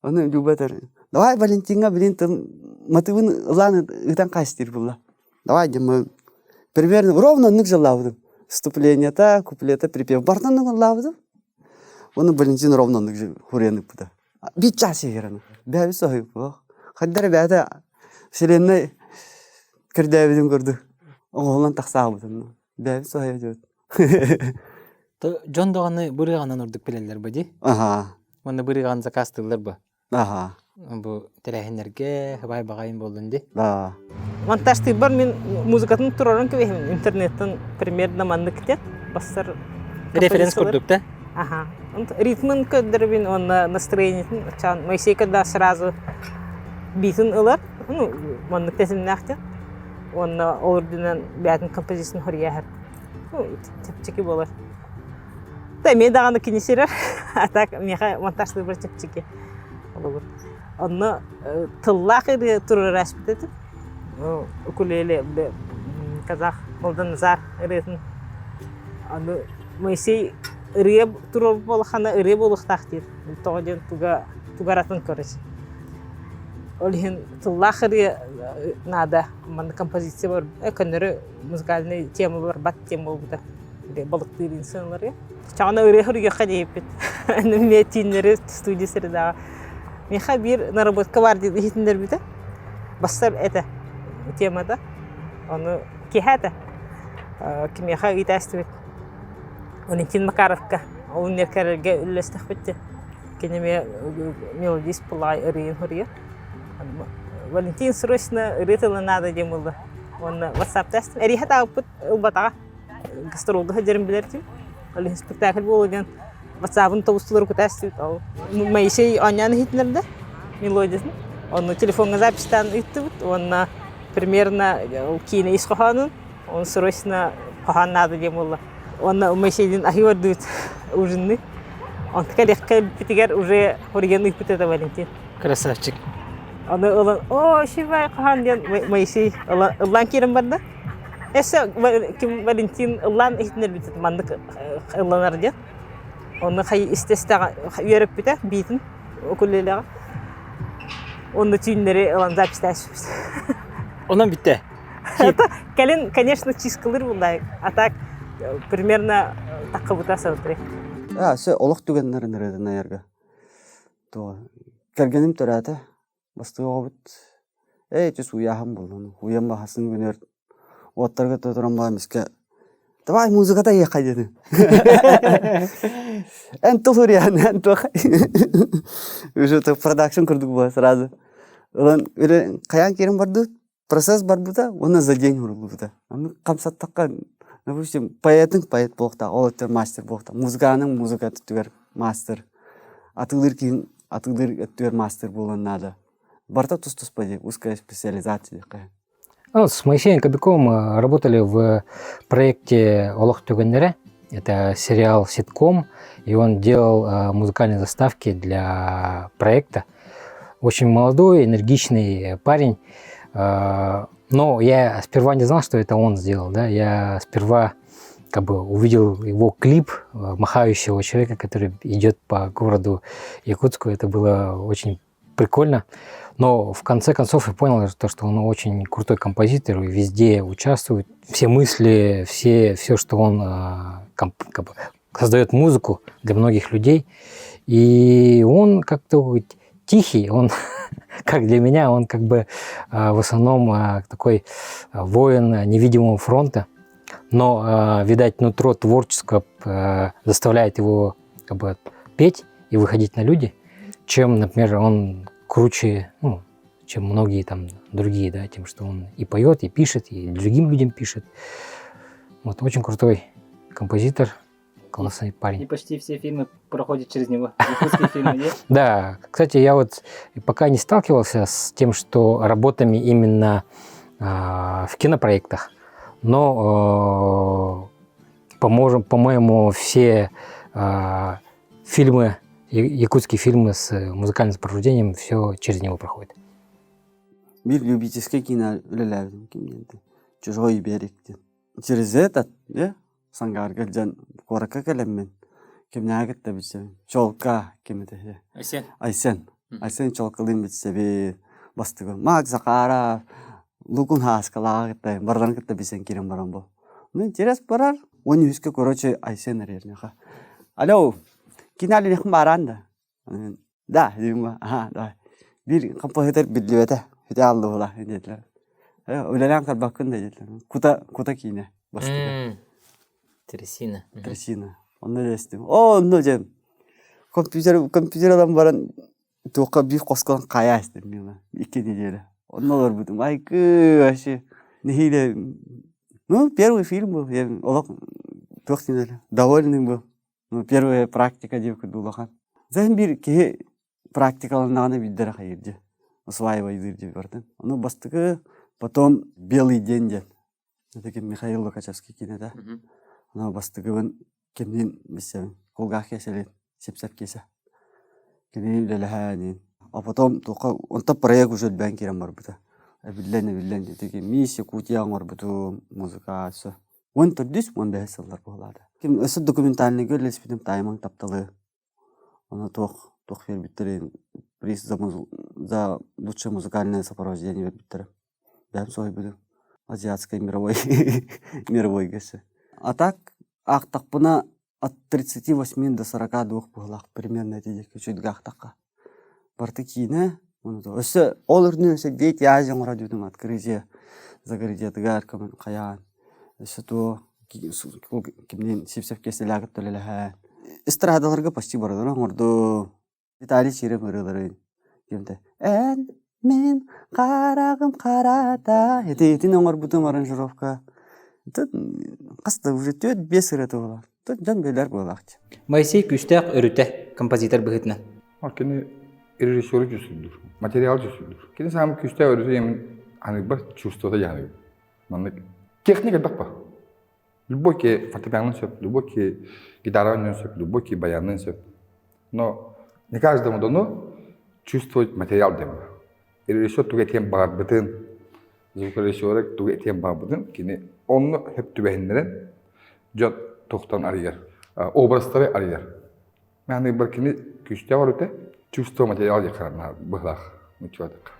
ону Люба этэр, давай Валентиҥҥа блин тыл матыыбын ылаан ыытан хаайс диир буолла. Давай диэн примерно ровно оннук дьыллаабытым. Вступлениета, куплета, припев барытын оннук ыллаабытым. Уонна Валентин ровно оннук хуруйан ыыппыта. Биир чаас иһигэр аны. Бэйэбит соһуйбуох. Хайда эрэ бэйэтэ вселенной көрдөөбүтүн курдук оҥоһуллан тахсаабытын. Бэйэбит соһуйа диэбит. Дьон даҕаны бырыаҕынан ордук билэллэр бу дии. Аха. Уонна бырыаҕын заказтыыллар бу. Аха. Бу тэрээһиннэргэ хабай баҕайын буоллун дии. Да. Монтажтыырбар мин музыкатын турарын кэбиһэбин интернеттэн примерно маннык диэн бассар Референс курдук да? Аха. Ритмын көрдөрөбүн уонна настроениетын чаан Моисей когда сразу битин ылар, ну, маннык тэтимнээх диэн. Уонна ол үрдүнэн бэйэтин композициятын хоруйа Ну, чэпчэки буолар. Да, эмиэ даҕаны кини сирэр, а так миэхэ монтажтыырбар чэпчэки олобур. Онно тыллаах ырыа туруора ааспыт этим. Укулеле казах Молдоназар ырыатын. Аны Моисей ырыа туруорбут буоллаххына ырыа буолуохтаах диир. Тоҕо диэн туга тугаратын короче. Ол иһин тыллаах ырыа наада. Манна композиция бар, көннөрү музыкальный тема барбат тема буолбута. Балыктыыр инсыналары. Чаҕына ырыа суруйуохха диэбиппит. Эмиэ тииннэри студия средаҕа. Миэхэ биир наработка баар диэн иһитиннэрбитэ. Бассар этэ. темата. Ону киэһэ кимиэхэ ыытаастыбыт Валентин Макаровка ол иннигэр үллэстэхпит Кини эмиэ мелодист пулай ырыын суруйар. Валентин срочно ырыа тыла наада диэн буолла. Уонна WhatsApp-та эриэхэ таабыппыт ылбатаҕа. Гастролга сылдьарын билэр этим. Ол иһин спектакль буолуо диэн WhatsApp-ын тобустулары кутаастыбыт. Ол Моисей оонньоон иһитиннэрдэ мелодиятын. Ону телефоҥҥа записьтаан ыыттыбыт уонна примерно ол киинэ ис хоһоонун, он срочно хоһоон наада диэн буолла. Уонна Моисейдин аһыы бардыбыт ужинны. Онтука элэххэ бүппүтүгэр уже хуриган ыыппыт этэ Валентин. Красавчик. Аны ылан, о, шивай хаһан диэн Моисей ыллаан киирэн барда. Эссе ким Валентин ыллаан иһитиннэрбит маннык ылланар диэн. Онно хай истэстэҕэ үөрэппитэ биитин укулелеҕа. Онно түүннэри ылан записьтаашпыт. Онон бүттэ. Кэлин, конечно, чискалыр буллай. А так примерно таккыбыта сылтыры. А, все, олох түгэннэрин ырыатын айарга. Туо кэргэним төрөөтө. Бастыы оҕобут эй түс уйааһын буоллун. Уйан баһасын күнүөр уоттарга туран баа мискэ Давай музыката иэхэ диэтим. Эн тыл суруйан, эн туох. Уже продакшн курдук була сразу. Ылан хайаан киирэн бардыбыт. Процесс барбыта уонна за день уруллубута. Аны хамсаттахха, допустим, поэтыҥ поэт буолуохтаах, ол өттүгэр мастер буолуохтаах. Музыканың музыка өттүгэр мастер, атыылыыр киһиҥ атыылыыр өттүгэр мастер буолуон наада. Барыта тус-туспа дии, узкая специализация диэххэ. Ну, с Моисеем Кобяковым работали в проекте «Олох түгэннэрэ». Это сериал «Ситком», и он делал музыкальные заставки для проекта. Очень молодой, энергичный парень. Но я сперва не знал, что это он сделал. Да? Я сперва как бы увидел его клип махающего человека, который идет по городу Якутску. Это было очень прикольно. Но в конце концов я понял, что, что он очень крутой композитор и везде участвует. Все мысли, все, все что он комп, как бы, создает музыку для многих людей. И он как-то тихий, он, как для меня, он как бы в основном такой воин невидимого фронта. Но, видать, нутро творческое заставляет его как бы петь и выходить на люди, чем, например, он круче, ну, чем многие там другие, да, тем, что он и поет, и пишет, и другим людям пишет. Вот очень крутой композитор, классный парень. И почти все фильмы проходят через него. Якутские фильмы есть? Да. Кстати, я вот пока не сталкивался с тем, что работами именно в кинопроектах, но, э, по-моему, все э, фильмы, якутские фильмы с музыкальным сопровождением, все через него проходит. Биир любительскэй киинэ үлэлээбитим ким диэн Чужой берег диэн. Через этот, э, Сангаарга дьон куоракка кэлэммин кимнээҕи кытта билсэбин. Чолка ким этэ? Айсен. Айсен. Айсен Чолкалыын билсэбин. Бастыгы Мак Захаров, Лукун Хааскалааҕы кытта барыларын кытта билсэн киирэн баран бу. Ну, интерес барар. Он үһүскэ, короче, Айсен эрэрнеха. Алло, киналинехм баран да. Да, дима, ага, давай. Биир композитор биллибэтэ, үтэ аллыбыла диэтилэр. Үлэлээн карбаккын да диэтилэр. Кута, кута киинэ бастакы. Трясина. Трясина. Онно үлэстим. О, онно дьэн. Компьютер, компьютер алан баран туохха биир хоскон хайа истим мила. Икки неделя. Онно олорбутум. Айкы, вообще. Нэһиилэ. Ну, первый фильм был. Я олох туох диэн довольный был. Ну, первая практика диэбит курдук улахан. Зэн биир киһи практикаланнаҕына биирдэрэ хайыыр дии. Осваивайдыыр дии бардым. Ону бастакы, потом «Белый день» диэн. Это ким Михаил Лукачевский киинэтэ. Ону бастакыбын кимниин билсэбин. Кулгаах киэсэлин, сипсэп киэсэ. Кинини үлэлэһээнин. А потом туохха онтон проект уже элбээн киирэн барбыта. Эбиллэн эбиллэн ити Мисс Якутия оҥорбутум, музыка, все. 14 15 сыллар буолаата. Ким өссө документальныйга үлэлэспитим Таймаҥ тапталы. Ону туох туох биэрбиттэрин приз за, муз... за лучшее музыкальное сопровождение биэрбиттэрэ. Бэйэм соһуйбутум. Азиатскай мировой мировой өссө. А так аахтахпына от 38 до 42 быһылаах примерно ити диэки үчүгэй аахтахха. Барыта киинэ. Өссө ол үрдүнэн өссө Дети Азии оҥоро диэтим открытие закрытиетыгар хайаан өссө туо кимниин Сивцев Киэсэлээх кытта үлэлэһэн эстрадаларга почти барыларын оҥордум. Виталий Чиров ырыаларын кимтэ Эн мин хараҕым харата ити итини оҥорбутум аранжировка хас да уже 4-5 ырыата буолар. Дьон билэр буолаах. Моисей күүстээх өрүтэ композитор быһыытынан. Кини режиссеру чувствуйдуур, материал чувствуйдуур. Кини саамай күүстээх өрүтэ аныгбар чувствота дьаһаныгын. Маннык техника элбэх ба. Любой ки фортепианын сөп, любой ки гитаранын сөп, любой ки баянын сөп. Но не каждому дано чувствовать материал диэн бар. Режиссер тугу этиэн баҕарбытын, звукорежиссера тугу этиэн баҕарбытын кини онно хөп түбэһиннэрэн дьон тохтон арыйар, образтары арыйар. Мен бар кини күүстээх өрүтэ чувство материал диэххэ быһылаах нуччалатык.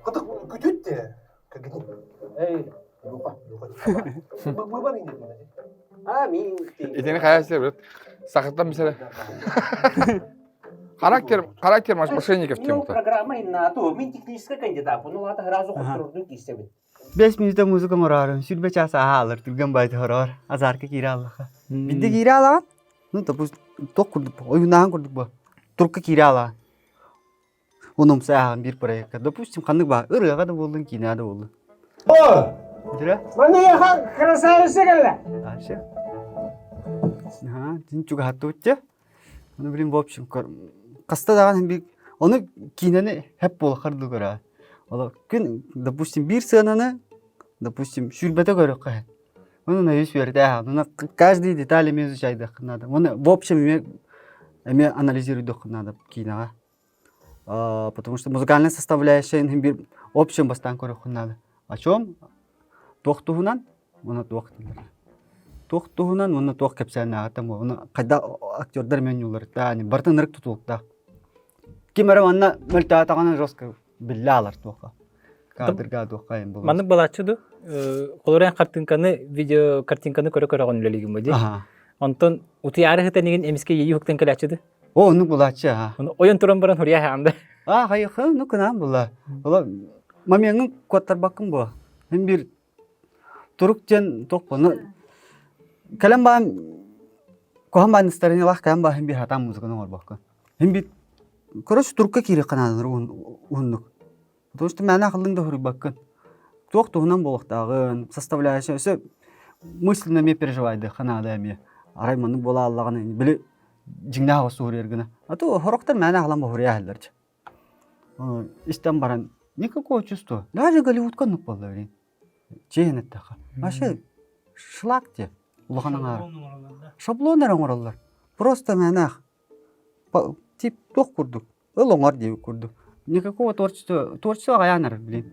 Кытык күтүт те. Эй, Итини хайа сир сахаттан мисere. Характер, характер мошенников тем Программа иннату, мин технический кандидат, ну ата сразу хотурдун киисебин. Бес минута музыка мораарым, сүрбэ час аһаалар, түргэн байты хороор, азарка киирэ аллаха. Бидде киирэ алаҕан, ну, допустим, туох курдук бу, ойуунааһын курдук бу, турка киирэ алаҕан. Онумса ааҕан биир проекка, допустим, ханнык баа, ырыаҕа да буоллун, киинэҕэ да буоллун. О! Дыра? Маныаха красавица кэллэ. Дальше. Ага, дин чугаһаттыбытча. Ону блин, в общем, хаста даҕаны биир ону киинэни хэп буолахар дуу көрөө. Оло күн, допустим, биир сыананы, допустим, сүүрбэтэ көрүөххэ иһин. Ону наюс үөрэтээһэ. Ону каждый деталь эмиэ изучайдыаххын наада. Ону в общем эмиэ эмиэ анализируйдуоххун наада киинэҕэ. Потому что музыкальная составляющая биир общем бастаан көрүөххүн наада. О чем? Туох туһунан? Уонна туох туох туһунан уонна туох кэпсээннээҕиттэн уонна хайдах актердар менюларыттан барытын ырык тутулуктаах. Ким эрэ манна мөлтөөтөҕүнэ жестко биллэ алар туохха. Кадрга туохха эм Маннык балааччы ду холорен хартыынканы видео картинканы көрө көрөҕүн үлэлиигин бу дии. Онтон утуйаары сытан эмискэ иэйии уһуктан кэлээччи ду. О, оннук булааччы аха. Ойон туран баран хуруйа хаанда. А, хайыхы, ну кынаан була. Ола мамияңын куоттарбаккын буо. Мин бир турук диэн туох буолну кэлэн баан куһан баан настроениелаах кэлэн баан бир хатаан музыканы оҥорбокко. Мин бир короче турукка киириэххэ наадалар уһуннук. Потому что мээнэ ахыллыҥ да суруйбаккын. Туох туһунан буолуохтааҕын, составляющая өссө мысленно эмиэ переживайдыахха наада эмиэ. Арай маннык буола аллаҕына били дьиҥнээх суруйар гына. А то сорохтор мээнэ аҕалан боһуруйа иһэллэр Истэн баран никакого чувства. Даже Голливудка оннук буолла блин. Чиэһин эттэххэ. Вообще шлак те улахан аҥаара. Шаблон эрэ оҥороллор. Просто мээнээх тип туох курдук. Ыл оҥор диэбит курдук. Никакого творчества, творчество аҕайаан эрэр, блин.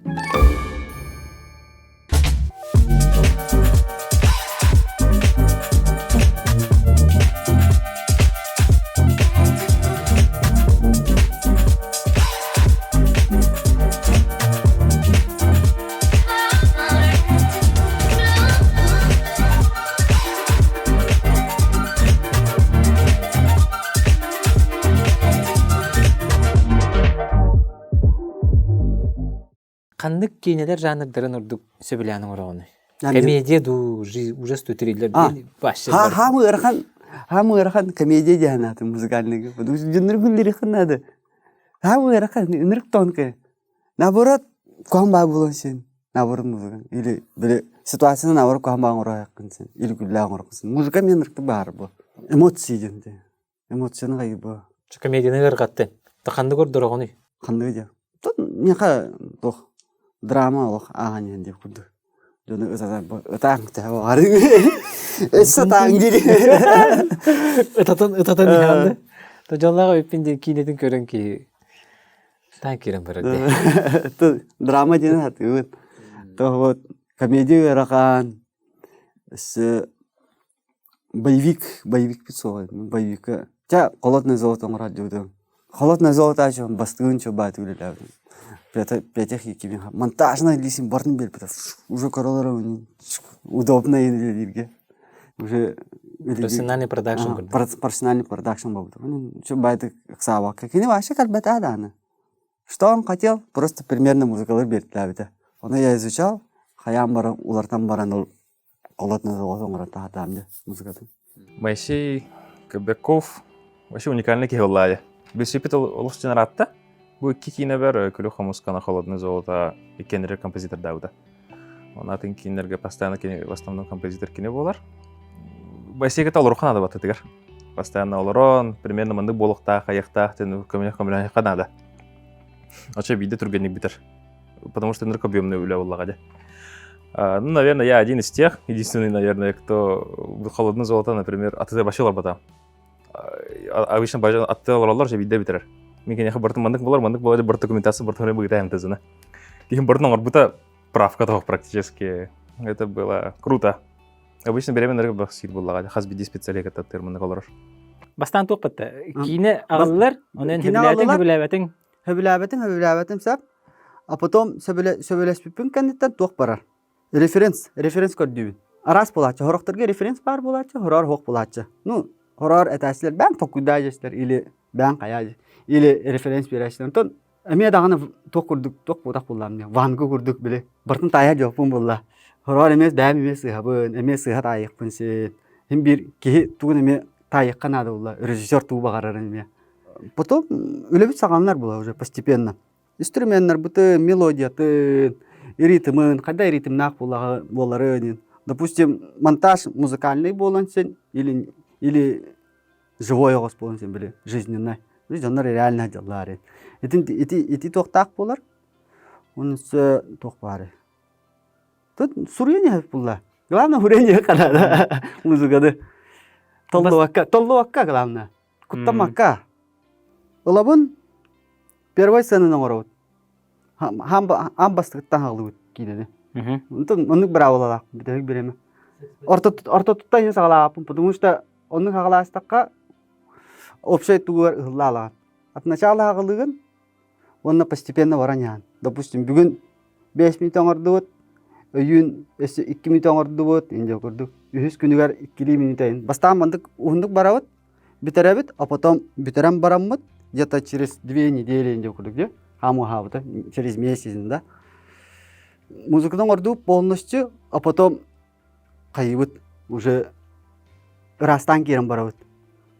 Ханнык киинэлэр жанрдарын ордук сөбүлээн оҥороҕунуй? Комедия дуу, ужас дуу триллер вообще Хаамы ыарахан хаамы ыарахан комедия диэн ааты музыкальныйга. Потому что дьоннор күллэриэххин наада. Хаамы ыарахан ынырык тонкая. Наоборот, куһаҕан баа буолуон син. Наоборот музыка. Или били ситуацияны наоборот куһаҕан баа оҥоруоххун син. Или күллээх оҥоруоххун син. Музыка мен ырыктык баар бу. Эмоции диэн те. Эмоцияны хайы бу. Комедияны ыарҕаттын. Ханнык ордороҕунуй? Ханныгы диэн. Тут миэхэ туох драма олох ааһан иһэн диэх курдук. Дьону ытаан Өссө ытаан диир. Ытатан ытатан иһэн да. Дьоллоох өппүн диэн киинэтин көрөн киһи таан киирэн барар дии. Драма диэн сатыыбын. То вот комедия ыарахан, өссө боевик, боевикпит суоҕа боевикка Чэ, холодное золото оҥорор дьыбытым. Холодное золото ачан бастыгын чобаат үлэлээбитим. Пятых кими монтажный лисин бартын биэрбитэ. Уже королар удобно үлэлииргэ. Уже Профессиональный продакшн Профессиональный продакшн буолбута. Чобааты ыксаабакка. Кини вообще кэлбэтэ дааны. Что он хотел? Просто примерно музыкалар биэртэлээбитэ. Ону я изучал, хайаан баран, уларытан баран ол холодное золото оҥорон таһаатаам дии музыкатын. Моисей Кобяков вообще уникальный киһи буоллаайа. Билсиппит олус дьон араатта. Бу икки киинэбэр Күлүк хомускана холодное золото иккиэннэригэр композитордаабыта. Оны атын кииннэргэ постоянно кини в основном композитор кини буолар. Моисейга олоруха надо баттытыгар. Постоянно олорон, примерно маннык буолуохтаах, айахтаах диэн көмөлөх көмөлөһүөххэ наада. Очо биирдэ түргэнник бүтэр. Потому что ынырык объемный үлэ буоллаҕа дьэ. Ну, наверное, я один из тех, единственный, наверное, кто холодное золото, например, аты вообще олорботам. Обычно бажан атты олороллор же биирдэ бүтэрэр. Мин киниэхэ бартын маннык болар, маннык болар, бар документация бартын быгытаем тызына. Киһим бартын оҥорбута правка того практически. Это было круто. Обычно беременна рыба сир буллаҕа, хас биирдии специалист кытта маннык олорор. Бастаан туох батта? Киинэ аҕаллар, онон сөбүлээтиҥ, сөбүлээбэтиҥ. Сөбүлээбэтим, сөбүлээбэтим сөп. А потом сөбүлэспиппин кэнниттэн туох барар? Референс, референс көрдүүбүн. Араас буолааччы, хорохторго референс баар буолааччы, хороор суох буолааччы. Ну, хороор этээччилэр бээн толкуйдаа дьэстэр или бээн хайаа или референс биэрээччилэр. Онтон эмиэ даҕаны туох курдук туох буотах буллаам диye ванга курдук били бартын таайа дьоппун булла хороор эмиэ бэйэм эмиэ сыыһабын эмиэ сыыһа таайыахпын син син биир киһи тугун эмиэ таайыахха наада булла режиссер тугу баҕарарын эмиэ потом үлэбит саҕаланар була уже постепенно инструменнарбытын мелодиятын ритмын хайда ритмнаах буоларын допустим монтаж музыкальный буолан син или или живой оҕус буолан син били жизненный дьоннор реально дьаллаар итин ити ити туохтаах буолар онусу туох баары тут суруйан булла главное суруйан канада музыканы толлубакка толлубакка главное куттамакка ылабын первой сценаны оҥоробут аан бастакыттан хаалыбыт киинэни онтон оннук быраабылалаах бүтэһик бириэмэ ортотуттан иһин саҕалаабыппын потому что оннук хаҕалаастахха общай тугугар ыһыллаалаҕын от начала хаҕылыгын уонна постепенно баран иһэн допустим бүгүн 5 мүнүүтэ оҥордубут өйүүн өссө 2 мүнүүтэ оҥордубут инде курдук үһүс күнүгэр иккилии мүнүүтэ бастаан мандык уһуннук барабыт бүтэребит а потом бүтэрэн бараммыт где-то через две недели инде курдук де хаамыһаабыта через месяц да музыканы оҥордубут полностью а потом хайыыбыт уже ыраастаан киирэн барабыт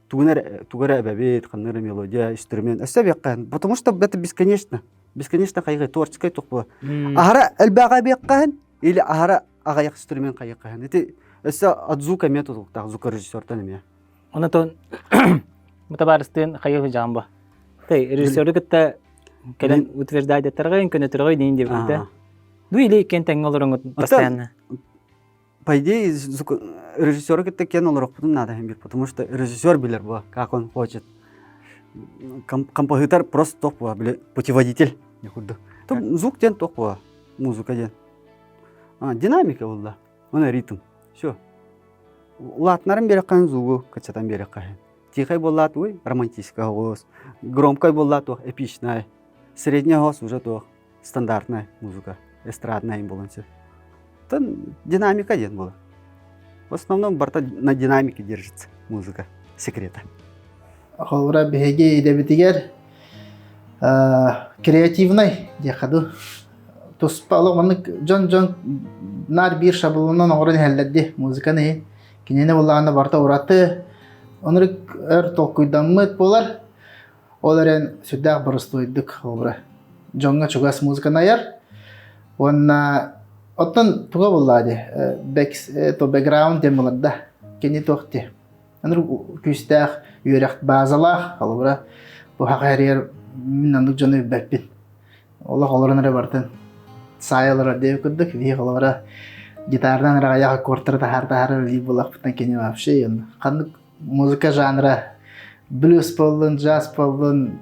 тугун эрэ тугу эрэ эбэбит ханна эрэ мелодия инструмент өссө эбиэххэһин потому что это бесконечно бесконечно хайгый творческай тух була аһара элбэҕи эбиэххэһин или аһара аҕыйах инструмент хайыаххаһын ити өссө от звука эмиэ тутулуктаах звукорежиссертан эмиэ Онотон бу табаарыстыын хайыы сылдьаҕын бу? Ты режиссеру кытта кэлэн утверждайдаттаргын, көнөтөргөй диин диэбитэ. Ну или иккиэн тэҥҥэ олороҥҥут постоянно. По идее, режиссеру кытта киэн олорохпутун наада бир, потому что режиссер билэр була, как он хочет. Композитор просто туох була, били путеводитель не курдук. Звук диэн туох була, музыка диэн. Динамика буолла, оны ритм. Все. Улаатынарын биэрэххин звугу кыччатан биэрэххин. Тихай буоллаат ой романтическай оҕус, громкай буоллаат туох эпичнай, средний оҕус уже туох стандартная музыка, эстрадная буолан сөп. Тон динамика диэн буолар. В основном барыта на динамике держится музыка секрета. Холобура биһиги идэбитигэр креативнай диэххэ дуу туспа олох маннык дьон-дьон наар биир шаблонунан оҥорон иһэллэр дии музыканы иһин кинини буллаҕына барыта ураты оннук өр толкуйдаммыт буолар ол эрэн сүрдээх боростуойдук холобура дьоҥҥо чугас музыканы айар уонна оттон туга буллаа дии то бэкграунд диэн буолар да кини туох дии Аны күүстээх үөрэх базалаах холобура бу хаха эрийэр мин оннук дьону билбэппин Олох олорон эрэ барытын саайа олорор диэбит курдук, биһи холобура гитаранан эрэ аҕыйах аккордтары таһаар-таһаар үлэлиир буоллахпытына кини вообще ханнык музыка жанра блюз буоллун, джаз буоллун,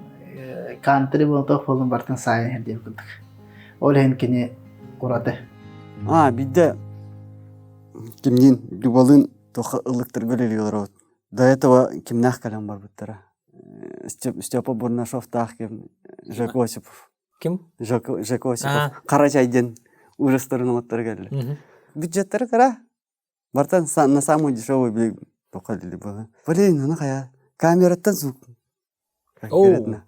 кантри буоллун, туох буоллун барытын саайан иһэр диэбит курдук. Ол иһин кини ураты. А, биирдэ кимниин Любалыын туохха ыллыктарга үлэлии олоробут. До этого кимнээх кэлэн барбыттара. Степа Бурнашовтаах ким Жек Осипов. Ким? Жек, Жек Осипов. Хара чай диэн ужастарын оҥоттор кэллэ. Бюджеттары кыра. Бартан на самую дешевую били тоққа было. Блин, аны хайа. Камераттан звук. Конкретно.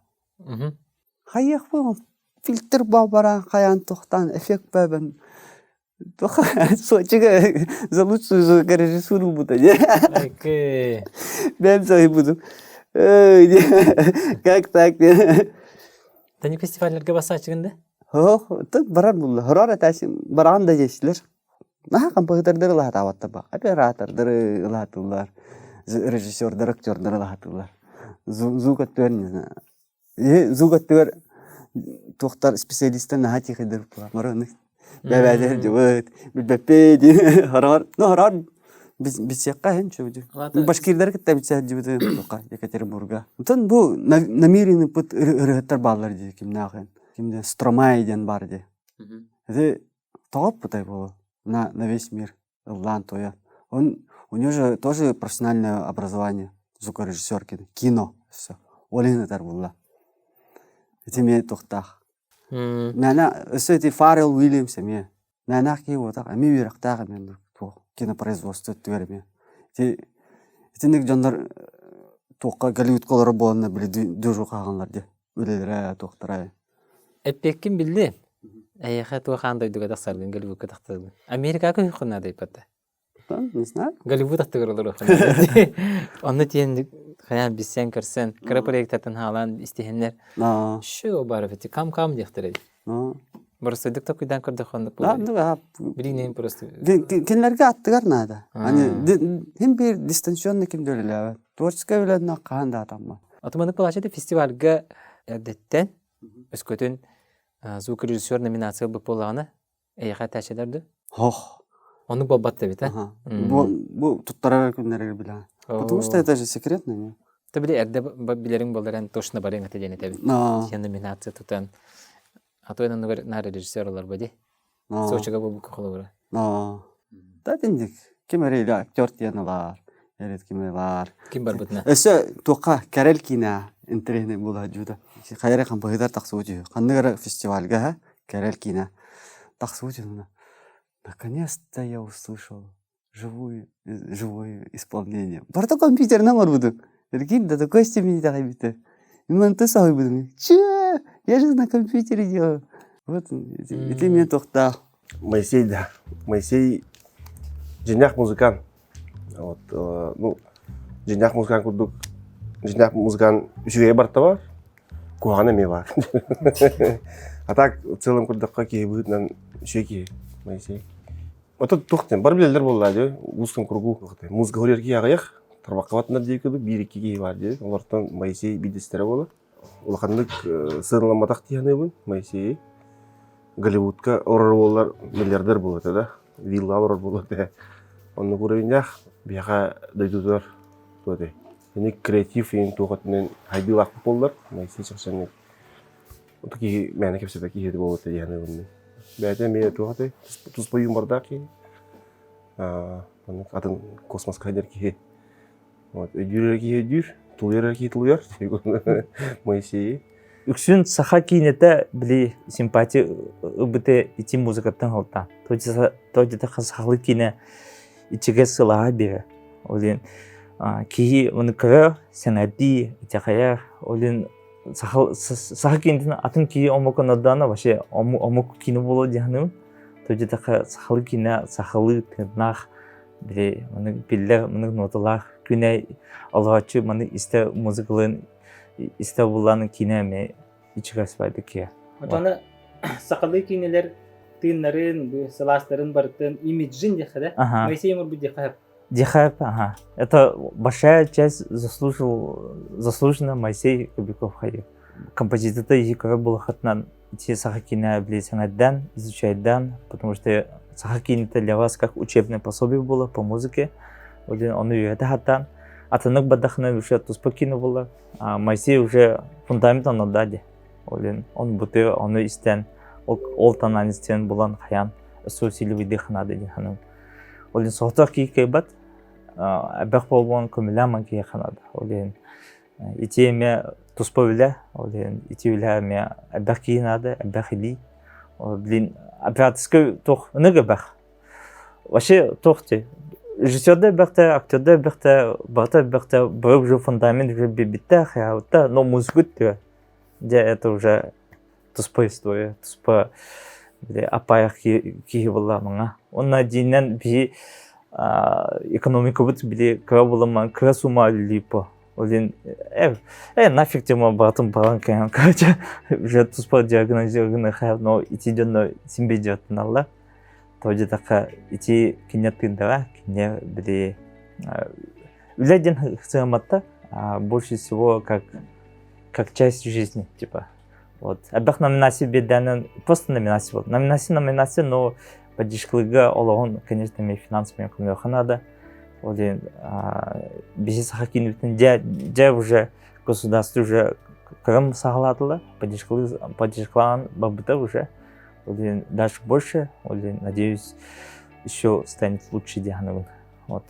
Хайыахпын фильтр баран хайаан тохтаан эффект бэбэн Сочига за лучшую звукорежиссуру бута Бэм буду. Как так? Тани фестивальлерге басаачыгын да? Хох, тут барар булла. Хорор этасин баран да жеслер. Наха композитордары лаһатаабаттар ба. Оператордары лаһатыллар. Режиссердар, актердары лаһатыллар. Звук өттүгэр не знаю. Звук өттүгэр туохтар специалистар наһаа тихийдер бары бэбээдэр дьыбыт билбэппит хороор ну хороор билсиэххэ иһин чүбүдү башкирдары кытта билсэ сылдьыбытым туохха Екатеринбурга оттон бу намеренный пут ырыһыттар бааллар дии кимнээхин кимден Стромай диэн бар дии это тоҕоппутай буолу на на весь мир ыллаан туойан. Он, у него же тоже профессиональное образование, звукорежиссер кино, все. Ол иһин ытар булла. Ити эмиэ туохтаах. Мээнэ өссө ити Фаррелл Уильямс эмиэ. Мээнээх киһи буотах, эмиэ үөрэхтээх эмиэ туох кинопроизводство өттүгэр эмиэ. Ити итинник дьоннор туохха Голливудка олорор буоланнар били дежу хаалаллар дии. Үлэлэрэ туохтара. Эппиэккин биллиэм. Эйиэхэ туох аан дойдуга тахсаргын Голливудка тахсаргын. Америкаҕа көһүөххүн наада ыйпатта. Не знаю. Голливуд аттыгар олоруоххун наада. Онно тиэн хайаан билсэн көрсөн, кыра проектартан хаалаан истиһэннэр шо бар эбит кам-кам диэхтэрэ. Боростуойдук токуйдаан көрдөххө оннук буолар. Билиҥ просто. Кинилэргэ аттыгар наада. Они хим биир дистанционно ким да үлэлээбэт. Творческай үлэннэ хаһан да атаммат. Атыманы палача фестивальга эрдэттэн Өскөтүн звукорежиссер номинация ылбыт буоллаҕына, эйиэхэ этээччилэр дуу? Ох. Оннук буолбат да эбит, э? Бу, бу туттарар күннэригэр билэҕин. Потому что это же секретно, не? Ты били эрдэ билэриҥ буоллар эн точно барыаҥ этэ диэн этэбин. Сен номинация тутан. А то оннугар наар режиссер олор ди. Сочига буолбукка холобура. Да инник ким эрэ актер диэн ылаар. Эрет ким ылаар. Ким барбытына? Өссө туохха Кэрэл киинэ интэриэһинэй буолар дьууда. Хайа эрэ хампаһыытар тахсыбыт үһү. Ханнык эрэ фестивальга Кэрэл киинэ тахсыбыт үһү. Наконец-то я услышал живую, живое исполнение. Барыта компьютерынан оҥорбутум. Прикинь, до такой степени итэҕэйбитэ. Мантан соһуйбутум. Чё? Я же на компьютере делаю. Вот ити мен туохтаах. Моисей, да. Моисей дьиҥнээх музыкант. Вот, ну, дьиҥнээх музыкант курдук, дьиҥнээх музыкант үчүгэйэ барыта бар, куһаҕана эмиэ баар. А так, в целом курдукка киһи быһыытынан үчүгэй киһи Моисей. Ото туох диэн, бары билэллэр буоллаа дии, узком кругу. Музыка хоруйар киһи аҕыйах, тарбахха дии курдук биир-икки киһи баар дии. Олортон Моисей биирдэстэрэ буолар. Улаханнык сыаналамматах дии саныыбын Моисейи. Голливудка олорор буоллар миллиардер буолуо этэ да, вилла олорор буолуо этэ. Оннук уровеньнаах биһиэхэ дойдутугар туох этэй? Кини креатив иһин туох өттүнэн хайдыылаахпыт буоллар, Моисей чахчы Ото киһи мээнэ кэпсэтэ киһи буолуо дии саныыбын мин. Бэйэтэ эмиэ туох этэй? Туспа юмордаах киһи. Маннык атын космоска сылдьар киһи. Вот өйдүүр эрэ киһи өйдүүр, тулуйар эрэ киһи тулуйар. Моисейи. Үксүн саха киинэтэ били симпатия ылбыта ити музыкаттан холтаан. То сахалыы киинэ ичигэ сылааһа биэрэр. Ол иһин киһи ону көрөр, сэҥэрдии, итэҕэйэр. Ол иһин саха киинэтин атын киһи омук онордоно вообще омук киинэ буолуо дии саныыбын. То диэтэххэ сахалыы киинэ сахалыы тыыннаах били маннык биллэр маннык ноталаах күнэ олорооччу маннык истэ музыкаларын истэ буллаан киинэ эмиэ ичигэс байды киһи. Отону сахалыы киинэлэр тыыннарын, сылаастарын барытын имиджин диэххэ да, Моисей оҥорбут диэххэ Дихап, ага. Это большая часть заслужил, заслуженно Моисей Кобяков хайы. Композиторда языковой булахатынан ити саха кине били саҥардан, изучайдан, потому что саха кинета для вас как учебное пособие было по музыке. Он ее это хаттан. Атынык бадахына уже туспа кино было. А Моисей уже фундамент он отдади. Олин он буты оны истен, ол танан истен булан хаян су силибиди ханады диханым. Ол иһин соҕотох киһи кыайбат, элбэх буолуон көмүлээн киһи ханады. Ол иһин ити эмиэ туспа үлэ, ол иһин ити үлэ эмиэ элбэх киһи наада, элбэх илии. Блин, операторскай туох ынык элбэх. Вообще туох дии режиссерда элбэхтэ, актерда элбэхтэ, барыта элбэхтэ, бары уже фундамент уже билбиттэ, хайаабытта, но музыка өттүгэр. Дьэ, это уже туспа история, туспа аппаайах киһи буолла маҥа. Онно дьиинэн биһи экономикабыт били кыра буламан кыра сумма үлэлииппо. Ол э, э, нафиг тема баатын балан кэһэн, короче, уже туспа диагнозированный но ити дьонно син дьаттыналлар. То дьатака ити кине тыындара, кине били үлэ диэн сыаматта, больше всего как как часть жизни, типа. Вот. Элбэх номинация биэрдээнэн просто номинация был. Номинация номинация, но поддержкалыга олоҕун, конечно, мен финансовый көмөөхө надо. Ол диэн биһи саха киинибитин дьэ дьэ уже государство уже кырым саҕалаатылар, поддержкалаан барбыта уже. Ол диэн дальше больше, ол диэн, надеюсь, еще станет лучше диэханабын. Вот.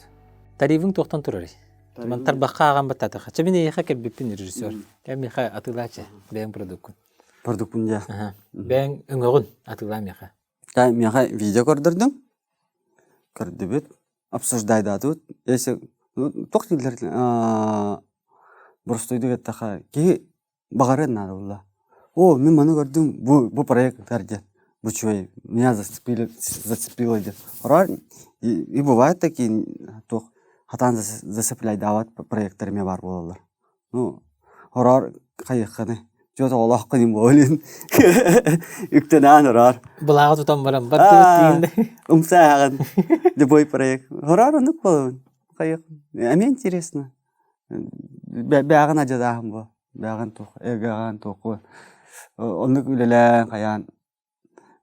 Тарифың туохтан турарый? Ман тарбахха ааҕан баттаатахха. Чэ мин эйиэхэ кэлбиппин режиссер. Кэм миэхэ атыылаачы бэйэҥ продуккун. Продукпун дьэ. Бэйэҥ өҥөҕүн атыылаа миэхэ. Та миэхэ видео көрдөрдүм. Көрдүбүт. Обсуждайдаатыбыт. Если туох дииллэр боростуойдук эттэхэ киһи баҕарыан наада буолла. О, мин маны көрдүм, бу, бу проект диэн. Бу үчүгэй, меня зацепили, зацепило диэн. Орор и, и бывает такие туох хатаан зацепляйдаабат проекттар эмиэ баар буолаллар. Ну, хороор хайыахханы дьиэ оҕолооххун им буолин үктэнээн ороор. Былааҕы тутан баран бардыбыт диин. Умсааҕын любой проект. Хороор оннук буолабын. Хайыах. Эмиэ интересно. Бээҕин адьадааһын буо. Бээҕин туох эгэҕин туохку оннук үлэлээн хайаан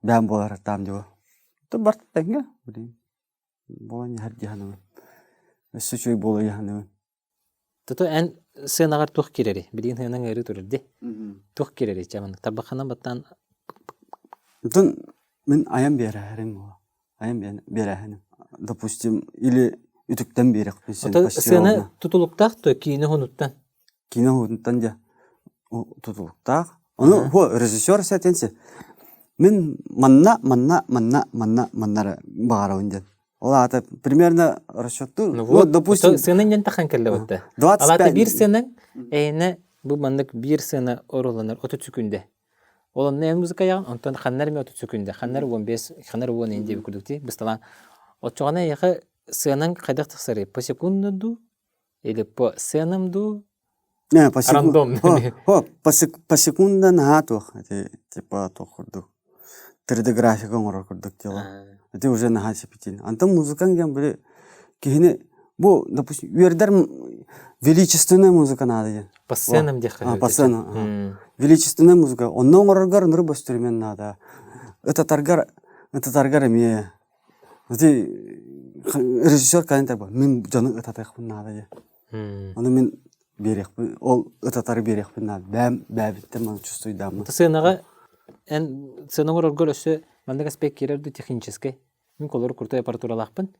бээн буолар таам дьуо. То барт тэҥҥэ блин. Буолан иһэр дии саныыбын. Өссө үчүгэй буолуо дии саныыбын. Тото эн сыанаҕар туох киирэрий? Билигин сыанаҥ ыарыы турар дии. Туох киирэрий чэ маннык тарбаххынан баттаан Онтон мин айан биэрээһэрим буо. Айан биэрээһиним. Допустим, или үтүктэн биэрэхпин син Ото сыана тутулуктаах то киинэ хонуттан? Киинэ хонуттан дьэ тутулуктаах. Ону хо режиссер сэтинси. Мин манна, манна, манна, манна, манна баҕарабын диэн. Ол аата примерно расчеттуу. Ну вот, допустим, сыана иннен тахан кэллэ бутта. Алаата биир сыанаҥ эйэнэ бу маннык биир сыана оруланар 30 секүндэ. Ол онно эн музыка айаҕын, онтон ханнар эмэ 30 секүндэ, ханнар 15, ханнар 10 ин диэби курдук дии бысталаан. Оччоҕуна эйиэхэ сыанаҥ хайдах тахсарый? По секунду дуу? Или по сценам дуу? Не, по секунду. Хо, по секунда наһаа туох, ити типа туох курдук. 3D графика оҥорор курдук дела. Ити уже наһаа сипитин. Антон музыкаң диэн били киһини бу, допустим, үөрдэр величественная музыка надо диэн. По сценам диэххэ. По сценам. Величественная музыка. Онно оҥороргор ынырык бөстүрүмэн наада. Ытатаргар, ытатаргар эмиэ Ити режиссер кэлэн этэр мин дьону ытатыахпын наада диэн. Ону мин биэриэхпин, ол ытатары биэриэхпин наада. Бэйэм бэйэбиттэн маны чувствуйдааммын. Сыанаҕа эн сыана оҥороргор өссө маннык аспект киирэр дуу техническэй? Мин колору крутой аппаратуралаахпын.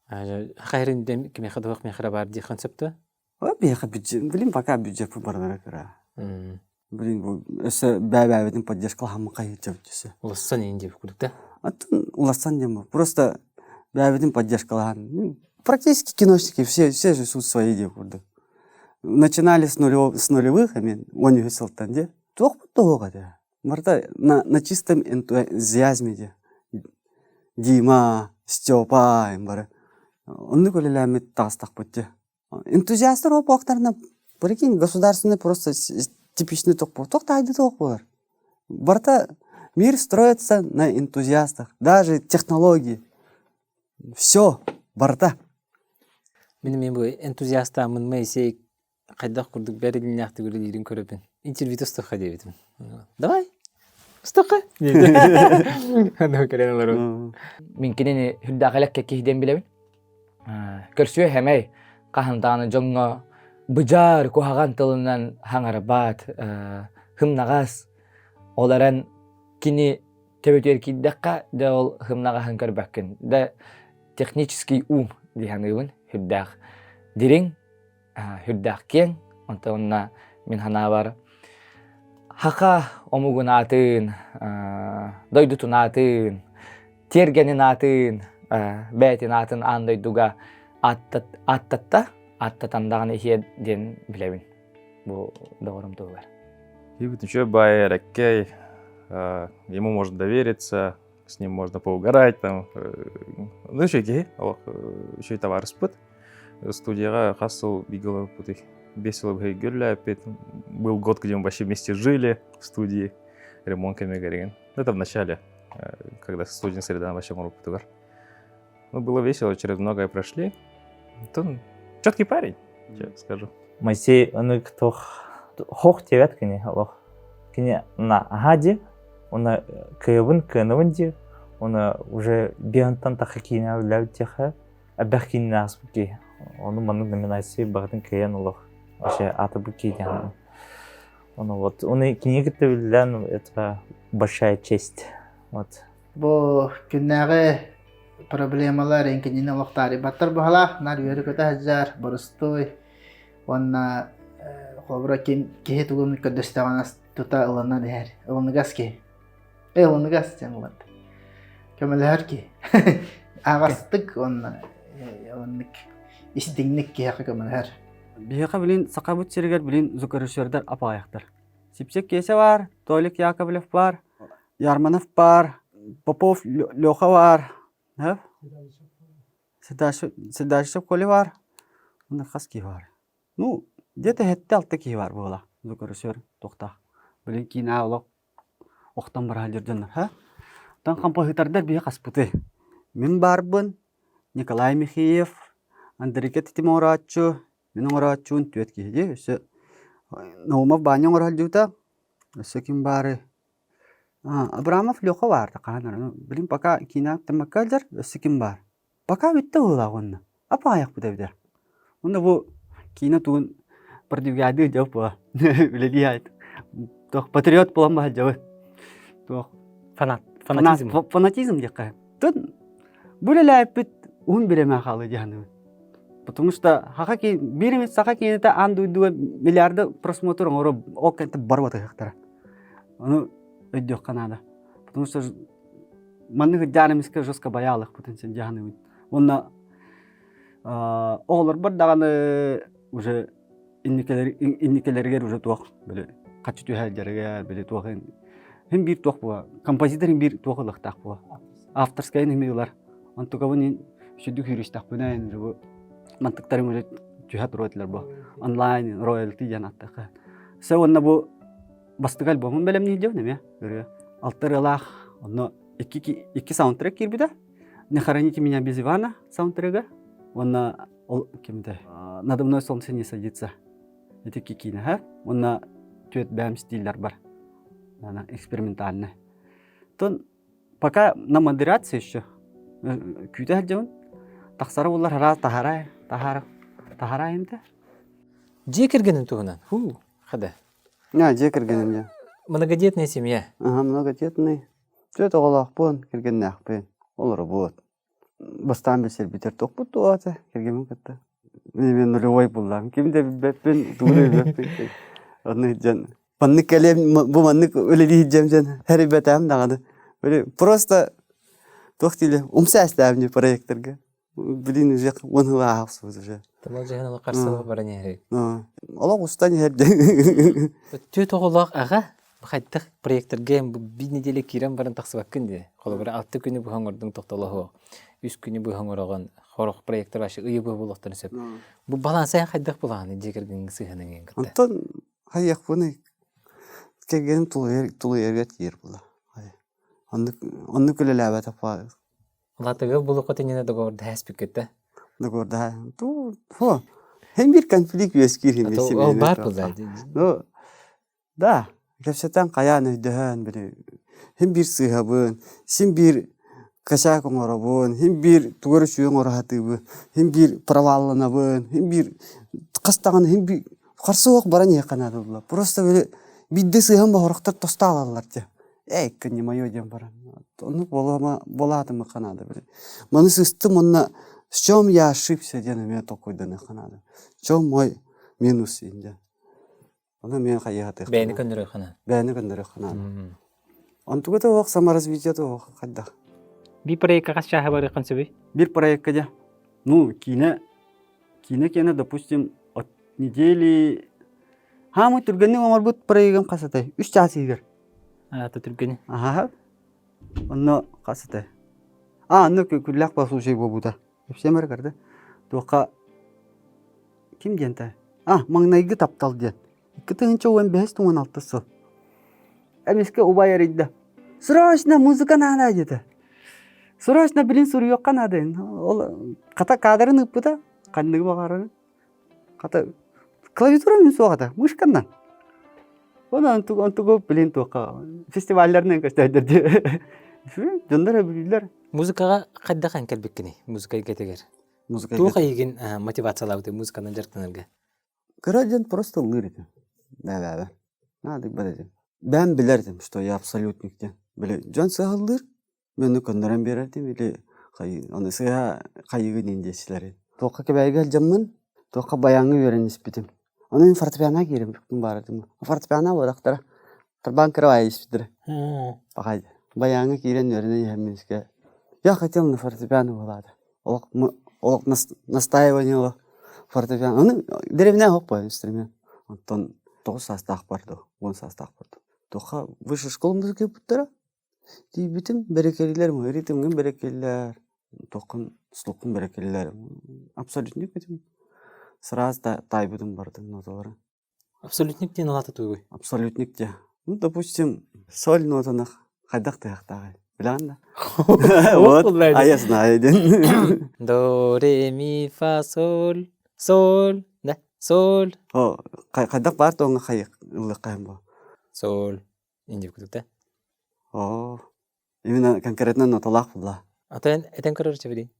Хайырын дэм кимиэхэ да миэхэ баар диэххин сөп дуо? Биһиэхэ бюджет, блин, пока бюджеппыт барылара кыра. Блин, бу өссө бэйэ-бэйэбитин поддержкалаһаммын хайыыччабыт өссө. Улассан иин диэбит курдук да? Аттын улассан диэн бу. Просто бэйэбитин поддержкалаһан. Практически киношники все, все же суть свои диэ курдук. Начинали с, нулев, с нулевых, мен 13 сылтан де. Туох туһуга де. Марта на, на чистом энтузиазме де. Дима, Степа, бары. Оннук үлэлээммит таҕыстахпыт де. Энтузиастар опуохтарына, прикинь, государственный просто типичный тох тох таайды тох болар. Барыта мир строится на энтузиастах, даже технологии. Все, барыта. Мин мен бу энтузиастааммын Моисей хайдах курдук бэрилиннээхтик үлэлиирин көрөбүн. Интервью устуохха диэбитим. Давай, устуохха. Аны көрөн олорон. Мин кинини үрдээх элекке киһи диэн билэбин. Көрсүө хэмэй хаһан даҕаны дьоҥҥо быдьар куһаҕан тылынан хаҥарбат, хымнаҕас. Ол эрэн кини төбөтүгэр киирдэххэ, дьэ ол хымнаҕаһын көрбөккүн. Дэ технический ум дии саныыбын сүрдээх дириҥ, сүрдээх киэҥ. Онтон онно мин санаабар Хаха омугун аатын, дойдутун аатын, тиэргэнин аатын, бэйэтин аатын аан дойдуга ааттатта, ааттатан даҕаны иһиэ диэн билэбин бу доҕорум туһугар. Киһибит үчүгэй баай эрэккэй, ему можно довериться, с ним можно поугарать там. Ну, үчүгэй киһи, олох үчүгэй табаарыспыт. Студияҕа хас сыл бииргэ олорбуппутуй? 5 сыл быһыйга үлэлээппит. Был год, где мы вообще вместе жили в студии. Ремонт кэмигэр Это в начале, когда студия среда вообще оҥорбуппутугар. Ну, было весело, через многое прошли. Это четкий парень, честно скажу. Моисей аны тох хох диэбэт кини олох. Кини на аха ди, уна кыабын кыанабын ди, уна уже биантан таха киинэ үлээбит диэхэ, эбэх киинэ ааспыт ки. Ону маннык номинация баҕатын кыайан олох вообще атыбыт ки диэн. Ону вот, оны кинигэ кытта үлэлээн это большая честь. Вот. Бу күннээҕи проблемалар эҥкинини олох таарыйбаттар баһалаах, наар үөрэ-көтө сылдьар, боростуой уонна холобура ким киһи тугун көрдөстөҕүнэ тута ылынан иһэр. Ылыныгас киһи. Э, ылыныгас диэн ылар. Көмөлөһөр киһи. Аҕастык уонна ылыннык истиҥник киһиэхэ көмөлөһөр. Биһиэхэ билин Сахабыт сиригэр билин звукорежиссердар апаайахтар. Сипсек Киэсэ баар, Толик Яковлев баар, Ярманов баар, Попов Леха баар, Седалищев Коля баар, уонна хас киһи баар? Ну, где-то 7-6 киһи баар буола звукорежиссер туохтаах. Билин киинэ олох охтон бараһа дьоннор, ха? Оттон хампаһыытардар биһи хаспыты. Мин баарбын, Николай Михеев, Андрейка Титим оҥорооччу, мин оҥорооччуун түөрт киһи дии. Өссө Наумов Баанньа оҥоро сылдьыбыта. Өссө ким баарый? Абрамов Леха баар хаһан эрэ. Билин пока киинэ аттаммакка сылдьар, өссө ким баар? Пока бүттэ быһыылаах уонна. Апаайахпыт эбитэ. Уонна бу киинэ тугун продвигайдыы дьэ буола. Үлэлии аайт. Туох патриот буолан баһылдьабыт. Туох фанат фанатизм. Фанатизм диэххэ. Тын бу үлэлээппит уһун бириэмэ хаалыы дьаһаныбын. Потому что хаха ки биир эмит саха киинэтэ аан дойдуга миллиарды просмотр оҥоро ол кэнтэ барбат ыһыахтара. Ону өйдүөххэ наада. Потому что маннык ыдьаан эмискэ жестко байаалыхпытын син дьаһаныбын. Уонна оҕолорбор даҕаны уже инникелэригэр уже туох били хаччы түһэлдэригэр били туох хин биир туох була композитор биир туох ылыахтаах була авторскайын хими ылар онтукабын сүдүк юристахпына бу мантыктарым уже түһэ туруо этилэр бу онлайн роялти диэн аттаха се уонна бу бастакы альбомун бэлэмниир эмиэ ырыа алта ырыалаах онно икки икки саундтрек киирбитэ не хороните меня без Ивана саундтрега уонна ол кимде надо мной солнце не садится ити киинэһэ уонна түөрт бэм стиллэр бар экспериментальный тон пока на модерация еще күүтэ сылдьабын тахсара буллар араас таһара таһара таһара имтэ Дьиэ кэргэнин туһунан хуу хада дьиэ кэргэним дьэ многодетная семья ага многодетный түөрт оҕолоохпун кэргэннээхпин олоробут Бастаан билсэрбитэр туохпут дуо аты кэргэммин кытта. Мин нулевой буллаам. Ким да билбэппин, тугу да билбэппин. Онно дьон маннык кэлиэм бу маннык үлэлии сылдьыам диэн хэрийбэтэҕим даҕаны. Били просто туох дииллэр умса эстээбин проекторга. Блин уже уон сыл ааһа охсубут уже. Тамал дьаһан олох харсылах баран иһэр. Олох устан иһэр диэн. Түөрт оҕолоох аҕа хайдах проекторга биир неделя киирэн баран тахсыбаккын дии. Холобура алта күнү быһа оҥордуҥ тохтолоһуо. Үс күнү быһа оҥороҕун хорох проектор вообще ыйы быһа буолуохтарын сөп. Бу баланса хайдах булаҕын дьиэ кэргэҥҥэ сыһыаныҥ кытта? Онтон хайыахпыный кэргэним тулуйар тулуйарыгар тиийэр буолла. Оннук оннук үлэлээбэтэх Латыгыл булуоххут иннинэ договордаһа испиккит да? Договордаһа. Ту, фу. Һин биир конфликт үөскүүр һин Ол баар буолла. Ну, да, кэпсэтэн хайаан өйдөһөн били һин биир сыыһабын, син биир косяк оҥоробун, һин биир тугу эрэ үчүгэй оҥоро сатыыбын, һин биир провалланабын, һин биир хас даҕаны һин биир харса суох баран иһиэххэ наада буолла. Просто били биирдэ сыыһан боһорохтор тосто аалаллар дьэ. Эй, не мое диэн баран. Оннук буолуома буолаатымыхха наада били. Маны сыстым уонна в чем я ошибся диэн эмиэ толкуйданыахха наада. В чем мой минус диэн. Ону эмиэ хайыһатыахха Бэйэни көннөрүөххэ наада. Бэйэни көннөрүөххэ наада. Онтуга да суох саморазвитие да суох хайдах. Биир проекка хас чааһы барыаххын сөбүй? Биир проекка дьэ. Ну, киинэ киинэ киэнэ, допустим, от недели. Хаамый түргэнник оҥорбут проегым хас этэй? Үс чаас иһигэр. Аата түргэни. Аха. Онно хас этэй? А, онно күллээх послушай буолбута. Всем эрэ көрдө. Туохха ким диэн та? А, маҥнайгы таптал диэн. 2015-16 сыл. Эмискэ убай эрийдэ. Срочно музыка наада диэтэ. Срочно билин суруйуохха наада. Ол хата кадрын ыыппыта, ханныгы баҕарарын. Хата клавиатура мин суох этэ, мышканнан. Онон онтугу билин туохха фестивалларынан көстөөдөр дии. Дьоннор өбүлүүллэр. Музыкаҕа хайдах эн кэлбиккиний музыка эйгэтигэр? Музыка Туох эйигин мотивациялаабытай музыканан дьарыктанарга? Кыра дьон просто ыллыыр этим. Да-да-да. Наадык бар этим. Бэйэм билэр этим, что я абсолютник диэн. Били дьон сыһаллыыр, мен ону көннөрөн биэрэр этим или ону сыыһа хайыыгын иин диэччилэри. Туохха Кэбээйигэ сылдьаммын, туохха баяҥҥа үөрэн испитим. Ону мин фортепиано киирим баар этим. Фортепиано буолахтара. Тарбаан кыра испиттэрэ. Пахай. Баяҥҥа киирэн үөрэнэн иһэммин искэ. Я хотел на фортепиано буолаата. Олох олох настаивание олох фортепиано. Ону дэриэбинэ оһох буолар инструмент. Оттон 9 саастаах бар дуо, 10 саастаах бар дуо. Туохха высшая школа музыки ыппыттара. Тиийбитим бэрэкэллэр, ритмҥин бэрэкэллэр, туоххун слуххун бэрэкэллэр. Абсолютник этим. Сразу таайбытым бардым ноталары. Абсолютник диэн алата тугуй? Абсолютник диye. Ну, допустим, соль нотаны хайдах тыһахтааҕый? Билэҕин да? Вот, а я знаю диэн. До, ре, ми, фа, соль, соль, да, соль. О, хайдах баар тоҥҥа хайык ыллыаххайым бу. Соль. Инди курдук да? О, именно конкретно ноталаах була. Ата этен көрөр чебидин.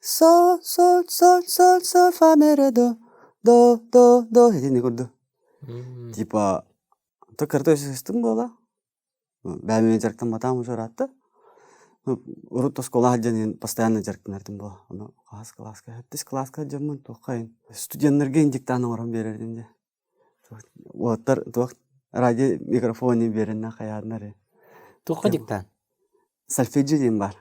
Со, соль, соль, соль, соль, фа, ми, ре, до, до, до, до, итини курдук. Типа, то картошкастын буола. Бэйэм дьарыктамматаҕым уже ыраатта. Урут оскуола сылдьан постоянно дьарыктанартым буо. Ону хаһыс кылааска, сэттис кылааска сылдьаммын туоххайын студеннарга диктант оҥорон биэрэрдим дии. Уолаттар туох радио микрофон биэрэннэ хайааннар Туохха диктант? Сольфеджио диэн баар.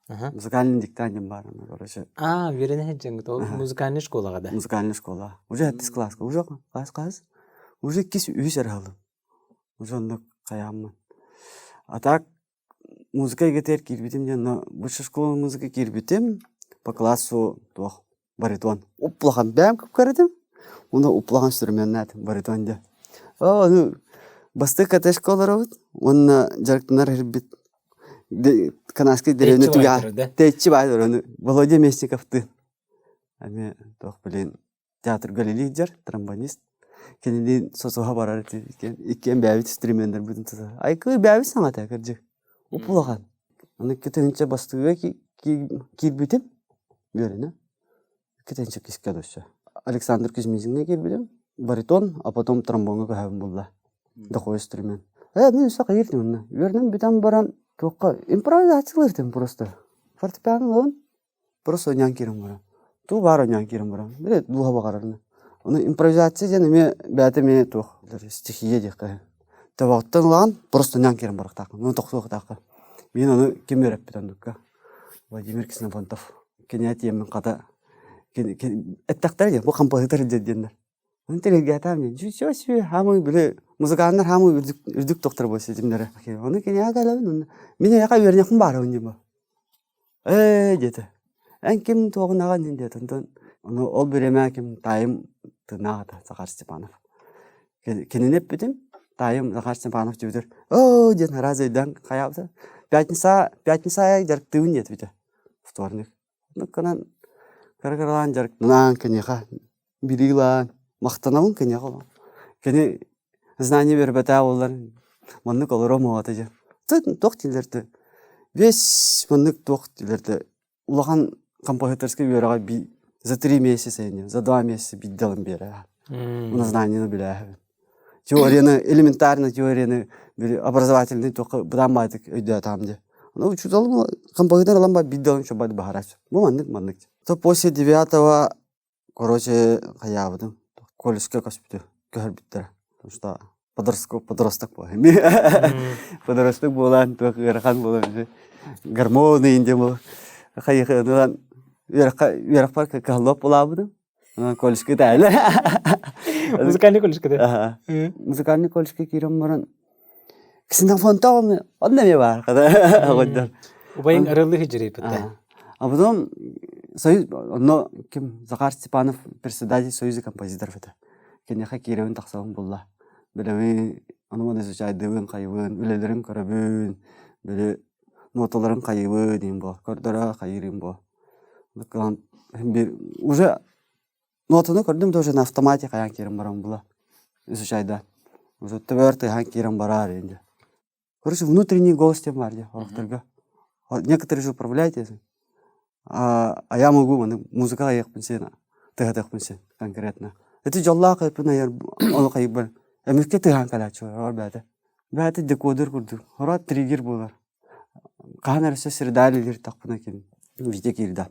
Музыкальный диктант диэн баар короче. А, үөрэнэ сылдьаҥҥыт ол музыкальный школаҕа да? Музыкальный школа. Уже сэттис кылааска. Уже хас хас? Уже иккис үһүс эрэ сылым. Уже оннук хайааммын. А так музыка эйгэтигэр киирбитим диэн, но высшая школа музыка киирбитим по классу туох баритон. Уплахан бэйэм кыпкар этим. Уну уплахан инструменнаат баритон диэн. Ону бастакы катешка олоробут уонна дьарыктанар ирбит Канадскай деревня түгэҕэ тэйиччи баай ону Володя Местниковтыын эмиэ туох блин театрга үлэлиир тромбонист кинилиин сосуһа барар иккиэн бэйэбит инструменнарбытын сосуһа айкыы бэйэбит саҥата кырдьык уп-улахан аны 2 тыһыынча бастыыга киирбитим үөрэнэ 2 тыһыынча кискэ өссө Александр Кузьминскийгэ киирбитим баритон а потом тромбоҥҥа көһөбүн булла дохуой инструмент э мин өссө хайыыр онно үөрэнэн бүтэн баран туохха импровизациялыыр этим просто фортепиано ылабын Просто ойноон киирэн баран. Туу баар ойноон киирэн баран. Били дууһа баҕарарына. Ону импровизация диэн эмиэ бэйэтэ эмиэ туох стихия диэххэ. Төбөҕүттэн ылаҕын просто ойноон киирэн барыахтааххын. Ону тохтуохтааххын. Мин ону ким үөрэппит оннукка? Владимир Ксенофонтов. Кинигэ тиэммин хата эттэхтэрэ диэн бу хампаһыытар диэннэр. Интеллигентам дьүччү хаамыы били музыканнар хаамыы үрдүк үрдүк доктор буолсу ситимнэрэ. Ону киниэхэ кэлэбин онно мин эйиэхэ үөрэниэхпин баарабын дии бу. Ээ диэтэ. Эн ким туоҕунаҕын иһин диэтэ. Онтон ону ол бириэмэ ким таайым тыыннаах этэ Захар Степанов. Кинини эппитим таайым Захар Степанов диэбитэр оо диэн араас өйдөөн хайаабыта. Пятница пятница дьарыктыыбын диэтибитэ. Вторник. Нукканан кыра-кыралаан дьарыктанаан киниэхэ билии ылаан махтанабын киниэхэ олох. Кини знание биэрбэтээ буоллар маннык олоруом оҕото дьэ. Туох дииллэр весь маннык туох дииллэр улахан композиторскай үөрэҕи за 3 месяца за 2 месяца биирдэ ылан биэрэр. Уна знанияны билээһэбин. Теорияны, элементарно теорияны образовательный туохха быдаан баайтык өйдөөтаам дьэ. Ону учууталым композитор ылан биирдэ ылан чобай баһарач. Бу маннык маннык. То после девятого короче хайаабытым. Колледжка көспүтү көһөрбүттэрэ. Потому что подросток подросток буолан подросток буолан туох ыарахан буолан гормоны индем ол хайыхынан үөрэхпэр кыһаллап булаабытым. Колледжка тээлэ. Музыкальный колледжка да? Музыкальный колледжка киирэн баран Ксенофонтоҕум онно эмиэ баар хата. Убайың арыллыы хидьирийбитте. А потом союз онно ким Захар Степанов председатель союза композиторов этэ. Киниэхэ киирэбин тахсабын булла. Билэбин, ону маны изучайдыбын, хайыбын, үлэлэрин көрөбүн, били ноталарын хайыбын диэн бо, көрдөрө хайыырым бо. Уже Нотаны көрдүм тоже на автомате хайаан киирэн баран була. Изучайда. Уже төбөр тыаһаан киирэн бараар инде. Короче, внутренний голос тем бар де, орохторго. Некоторые же управляют этим. А, а я могу маны музыка айыахпын сен, тыһатыахпын сен конкретно. Эти дьоллоох айыппын айар ол хайбар. Эмискэ тыһаан кэлээччи бар бээтэ. Бээтэ декодер курдук. Хорот триггер буолар. Хаһан эрэ среда илир тахпына ким везде киирдэ.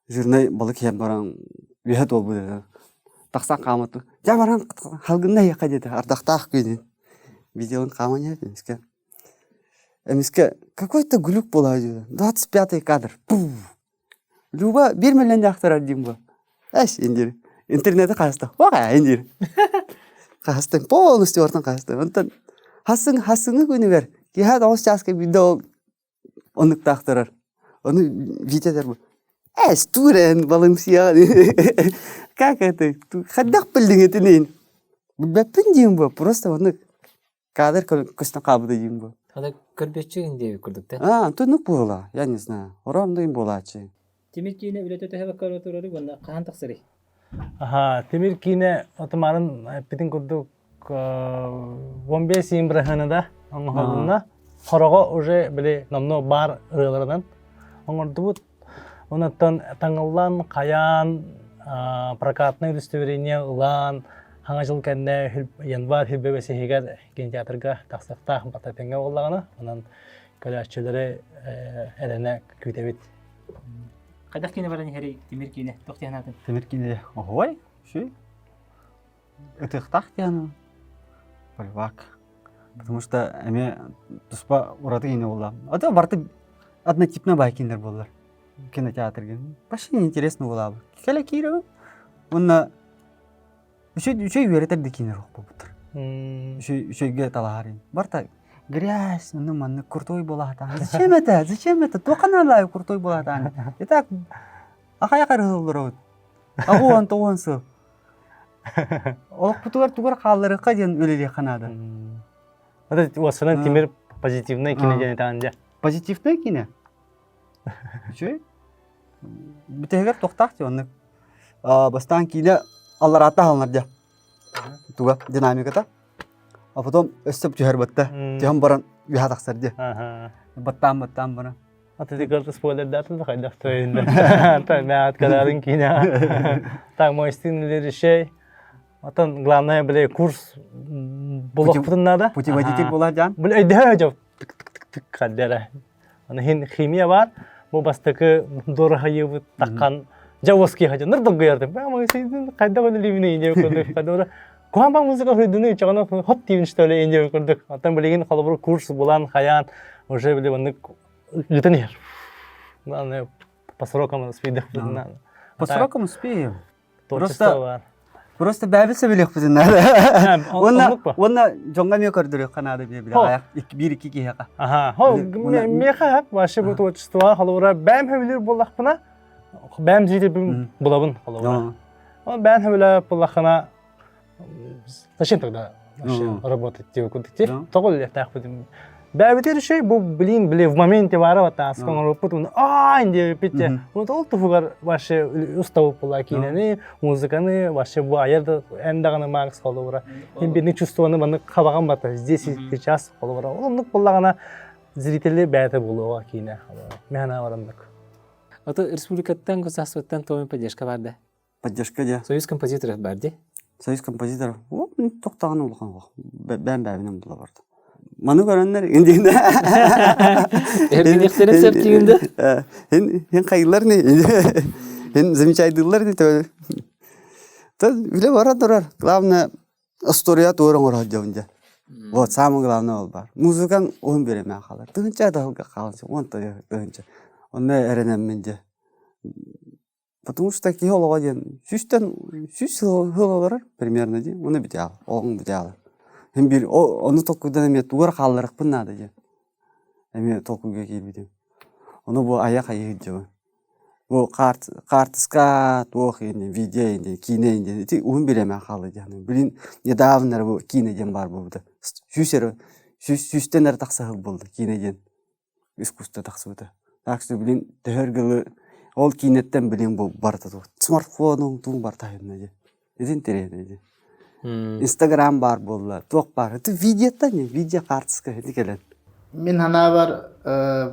Жирнэй балык иһэн баран үөһэ туолбут этэ. Тахсан хааммыт. Дьэ баран халгынна иһиэххэ диэтэ. Ардахтаах күнүн. Видеоны хааман иһэр эмискэ. Эмискэ какой-то глюк буолаа диэтэ. 25-й кадр. Пуф! Люба биир мөллөннөөхтөрөр диим бу. Эс индир. Интернети хаста. Оҕа индир. Хастын полностью ортон хастын. Онтон хасын хасыҥы күнүгэр киһи тоҕус чааска биирдэ ол Оннуктаахтарар. Ону Витя этэр «Эс, туурэн балымсыйаҕын Как это? Хайдах биллиҥ итинин?» Билбэппин диим бу, просто оннук кадр көстөн хаалбыта диим бу. Аны көрбүөччү диэбит курдук да? А, оннук буолла, я не знаю. Ороом буолааччы. Тимир киинэ үлэтэ төһө бакка турары уонна хаһан тахсарый? Аха, Тимир киинэ отумарын эппитин курдук 15 иин бырахыанада оҥоһулунна. Хороҕо уже били номно баар ырыаларынан оҥордубут. Онуттан таҥыллан, хайаан, прокатное удостоверение ылан, хаҥа жыл кэннэ январь хүлбэбэсиһигэр кинотеатрга тахсыахтаах бататыҥҥа буоллаҕына, онон көрөөччүлэри эрэнэ күүтэбит. Хайдах киинэ баран иһэрий Тимир киинэ? Туох диэн аатын? Тимир киинэ оһуой, шүй. Ытыахтаах диэн Поливак. Потому что эмиэ туспа ураты киинэ буолла. А то барыта однотипно баай кинилэр буоллар. Кинотеатрга. Вообще неинтересно буолаабы. Кэлэ киирэбин. Уонна үчүгэй үчүгэй үөрэтэр да киинэлэр буолбуттар. Үчүгэй үчүгэйгэ талаһар Барыта грязь, ну маннык крутой буолаатаан. Зачем это? Зачем это? Туохха наалаай крутой буолаатаан? Итак, ахайах арыһыллар Аҕуон тоҕуон сыл. Олохпутугар тугар хаалларыахха диэн үлэлиэххэ наада. Это уоссанан Тимир позитивный кино диэн этаан дьэ. Позитивный кино? Үчүгэй. Бүтэһигэр тохтаах дии оннук. Бастаан киинэ аллараатта аһалынар дьэ. Туга динамиката. А потом өссө түһэр батта. Түһэн баран үһэ тахсар дьэ. Баттаан баттаан баран. А ты говоришь, спойлер датын хайдах тойында. Так, мә откадарын кино. Так, мой сын решей. Отон главное, бля, курс булохпутун надо. Путеводитель була жан. Бля, өйдөһө жок. Тык тык тык тык каддера. Аны хин химия бар. Бу бастакы дорохайыбыт таккан жавоски хажа ныр догуярды. Ба мой сын кайда гына либини деп көрдүк. Кайда Куһаҕан музыка хүрдүнү чоҕоно хоп тиибин что ли диэн курдук. Оттон билигин холобур курс булан хайаан уже били маннык ыытан иһэр. Главное по срокам успейдахпытына. По срокам успеем. Просто Просто бэбил сөбүлүөхпүтүн наада. Уонна уонна дьоҥҥо эмиэ көрдөрүөххэ наада биир биир икки киһиэхэ. Аха. Хо миэхэ вообще бу творчество холобура бэм хөбүлүүр буоллахпына бэм зритель булабын холобура. Ол бэм хөбүлүү буоллаххына Зачем тогда вообще работать диye курдук Тоҕо үлэлиэхтээхпит Бэбитер үчүгэй бу блин били в моменте баара батааска оҥороппут уну аан диэбиппит Вот ол туһугар вообще уставып була киинэни, музыканы вообще бу айар да эн даҕаны Макс холобура. Мин бирни чувствованы маннык хабаҕан бата здесь и сейчас холобура. Ол оннук буоллаҕына зрители бэйэтэ буолуоҕа киинэ. Мэхэнэ бараннык. Ото республикаттан государствоттан туоми поддержка бар да? Поддержка дии. Союз композиторов бар дии. Союз композиторов. Тоқтаған улахан олох. Бэм бэбинен була барды. Маны көрөннөр индигинде. Эргинехтерин септигинде. Хин хин хайылар не? Хин замечайдылар не тө. Үле бара турар. Главное история туорун оҥорор дьон Вот самое главное ол бар. Музыкаң уһун биремэ хаалар. Тыһынча да хаалар. Он тыһынча. Онно эрэнэммин дьэ. Потому что киһи олоҕо диэн сүүстэн сүүс сыл олорор примерно дии. Ону бүтэ оҕоҥ бүтэ Һин биир ону толкуйдан эмиэ тугар хаалларыахпын наада диэн. Эмиэ толкуйга киирбитим. Ону бу айах айыы сылдьабын. Бу хаартыска туох иһин видео иһин киинэ иһин ити уһун бириэмэ хаалла диэн. Билин недавно эрэ бу киинэ диэн баар буолбута. Сүүс эрэ сүүс сүүстэн эрэ тахса сыл буолла киинэ диэн искусство тахсыбыта. Так что билин төһөр гылы ол киинэттэн билин бу барыта туох смартфонуҥ тугуҥ барыта айанна дии. Итин интэриэһинэй дии. Инстаграм баар буолла, туох баар. Это видеоттан видео хаартыска ити кэлэн. Мин санаабар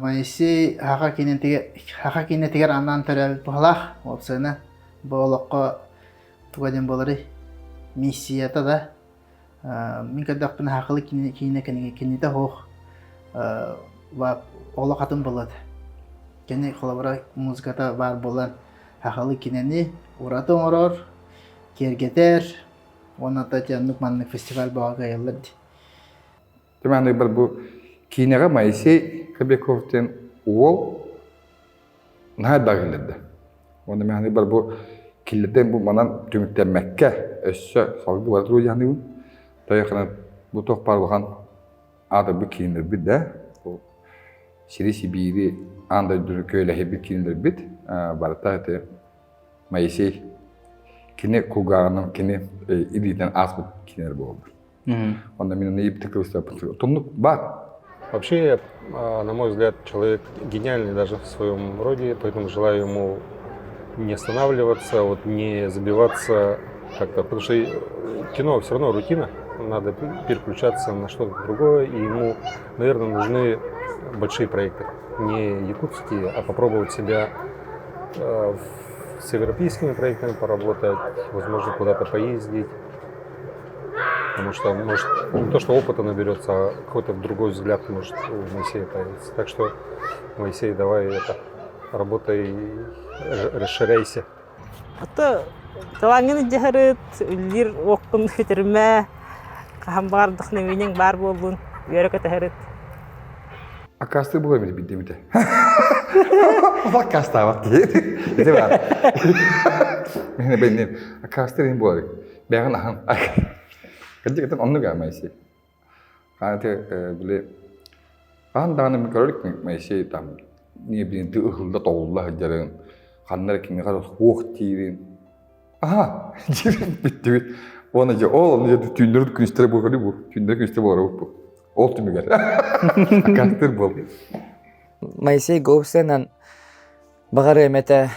Моисей Хаха киинэтигэр Хаха киинэтигэр анаан төрөөбүт быһалаах уопсайынан бу олоххо туга диэн буоларый миссията да мин көрдөхпүнэ хахылы киинэ кинитэ суох олох атын буолуо этэ. Кини холобура музыката баар буолан хахалы кинини ураты оҥорор, киэргэтэр уонна оннук маннык фестиваль бөҕө кыайаллар дии. Тиманыйбар бу киинэҕэ Моисей Кобяков диэн уол наһаа элбэх киллэрдэ. Уонна мин саныыбар бу киллэрдэн бу манан түмүктэммэккэ өссө салгыы бара туруо дии саныыбын. Тойохына бу туох баар улахан аатырбыт кииннэрбит да бу сири Сибиири аан дойдуну күөлэһийбит кииннэрбит барыта ити Моисей кини кулгааҕынан кини илиитинэн ааспыт киинэлэр буолаллар. Онно мин Тоннук баар. Вообще, на мой взгляд, человек гениальный даже в своем роде, поэтому желаю ему не останавливаться, вот не забиваться как-то, потому что кино все равно рутина, надо переключаться на что-то другое, и ему, наверное, нужны большие проекты, не якутские, а попробовать себя с европейскими проектами поработать, возможно, куда-то поездить. Потому что, может, не то, что опыта наберется, а какой-то другой взгляд может у Моисея появиться. Так что, Моисей, давай это, работай, расширяйся. Ото талааҥҥын дьаһарыт, үллүүр уоккун көтөрүмэ, хаһан баҕардах нөмүнэҥ баар буоллун, үөрэ көтөһөрүт. Аккаастыы буолар эбит биирдэ Аккаастаабат киһи. Ити баар. Мин бэнним. Аккаастыыр иһин буолар. Бэйэҕин аһан. Кырдьык этим оннук аа Моисей. Хааны били хаан даҕаны мен көрөлүк Моисей там не блин ты ыһылла тоҕулла сылдьарын ханна эрэ кимиэхэ суох диирин аха диирин бүттүбүт уонна дьэ ол онно дьэ түүннэри күнүстэри буолар бу түүннэри күнүстэри буолар бу ол түмүгэр аккаастыыр буол Моисей Гоусенан Баҕарыам этэ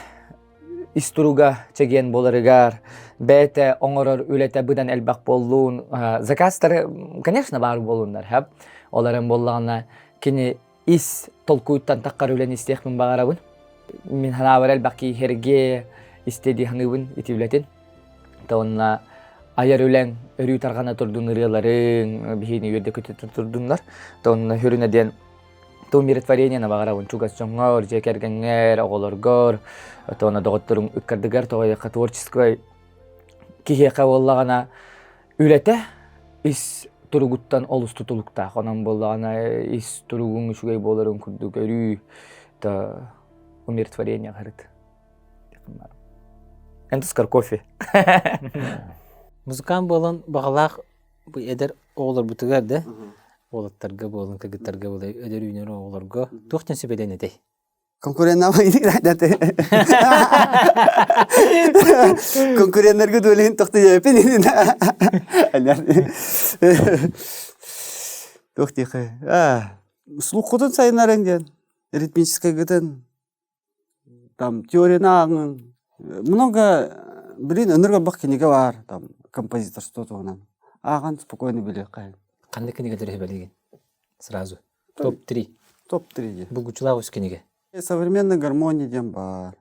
ис туруга чэгиэн буоларыгар, бэйэтэ оҥорор үлэтэ быдан элбэх буоллун. Заказтары, конечно, баар буолуннар, хэп. Ол эрэн буоллаҕына, кини ис толкуйтан таххар үлэни истиэхпин баҕарабын. Мин санаабар элбэх киһи истэ дии саныыбын ити үлэтин. Онно айар үлэҥ өрүү тарҕана турдун ырыаларыҥ, биһиини үөрдэ көтүтэ турдуннар. Онно хүрүнэ диэн То умиротворение баҕарабын чугас дьоҥҥор, дьиэ кэргэҥҥэр, оҕолоргор, тоҕо доҕотторуҥ ыккардыгар тоҕо творческой киһиэхэ буоллаҕына үлэтэ ис туругуттан олус тутулуктаах. Онон буоллаҕына ис туругуҥ үчүгэй буоларын курдук өрүү то умиротворение харыт. Эн тускар кофе. Музыкант буолан баҕалаах бу эдэр оҕолорбутугар да уолаттарга буолун кыргыттарга буолун эдэр үүнэр оҕолорго туох диэн сүбэлэн этэй? Конкуреннарга дуолин тохту дьэпин Туох диэхэ слуххутун сайыннарыҥ диэн ритмическайгытын Там теорияны ааҕыҥ. Много, блин, ынырык элбэх кинигэ баар там композиторство туһунан. Ааҕан спокойно билиэххэ. Ханнык кинигэлэри сүбэлиигин? Сразу. Топ-3. Топ-3 диye. Булгуччулаах үс кинигэ. Современная гармония диэн баар.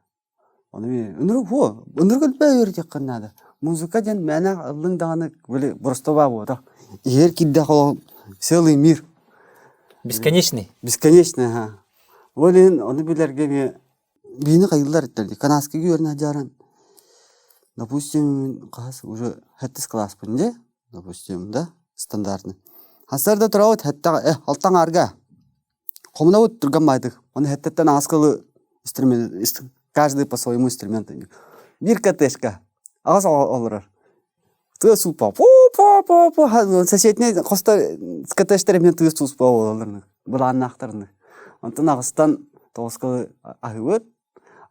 Ону ынырык хо, ынырык элбэх үөрэтиэххэ наада. Музыка диэн мээнэ ыллыҥ даҕаны били просто буотах. Иһэр киирдэх олох целый мир. Бесконечный. Бесконечный, ага. Ол иһин ону билэргэ эмиэ биини хайыыллар эттэр дии. Канадскайга үөрэнэ сылдьаран, допустим, хаһыс уже сэттис кылааспын дии, допустим, да, стандартный. Хасар да турабыт сэттэҕэ э алтан аарга хомунабыт түргэн баайдык. Ону сэттэттэн аҕыс кылы инструмент каждый по своему инструменту. Биир КТшка. Аҕыс олорор. Тыа суупа. Пу-пу-пу-пу. Соседний хосто КТштер эмиэ тыа суупа буолаллар. Былааннаахтарны. Онтон аҕыстан тоҕуска аһыыбыт.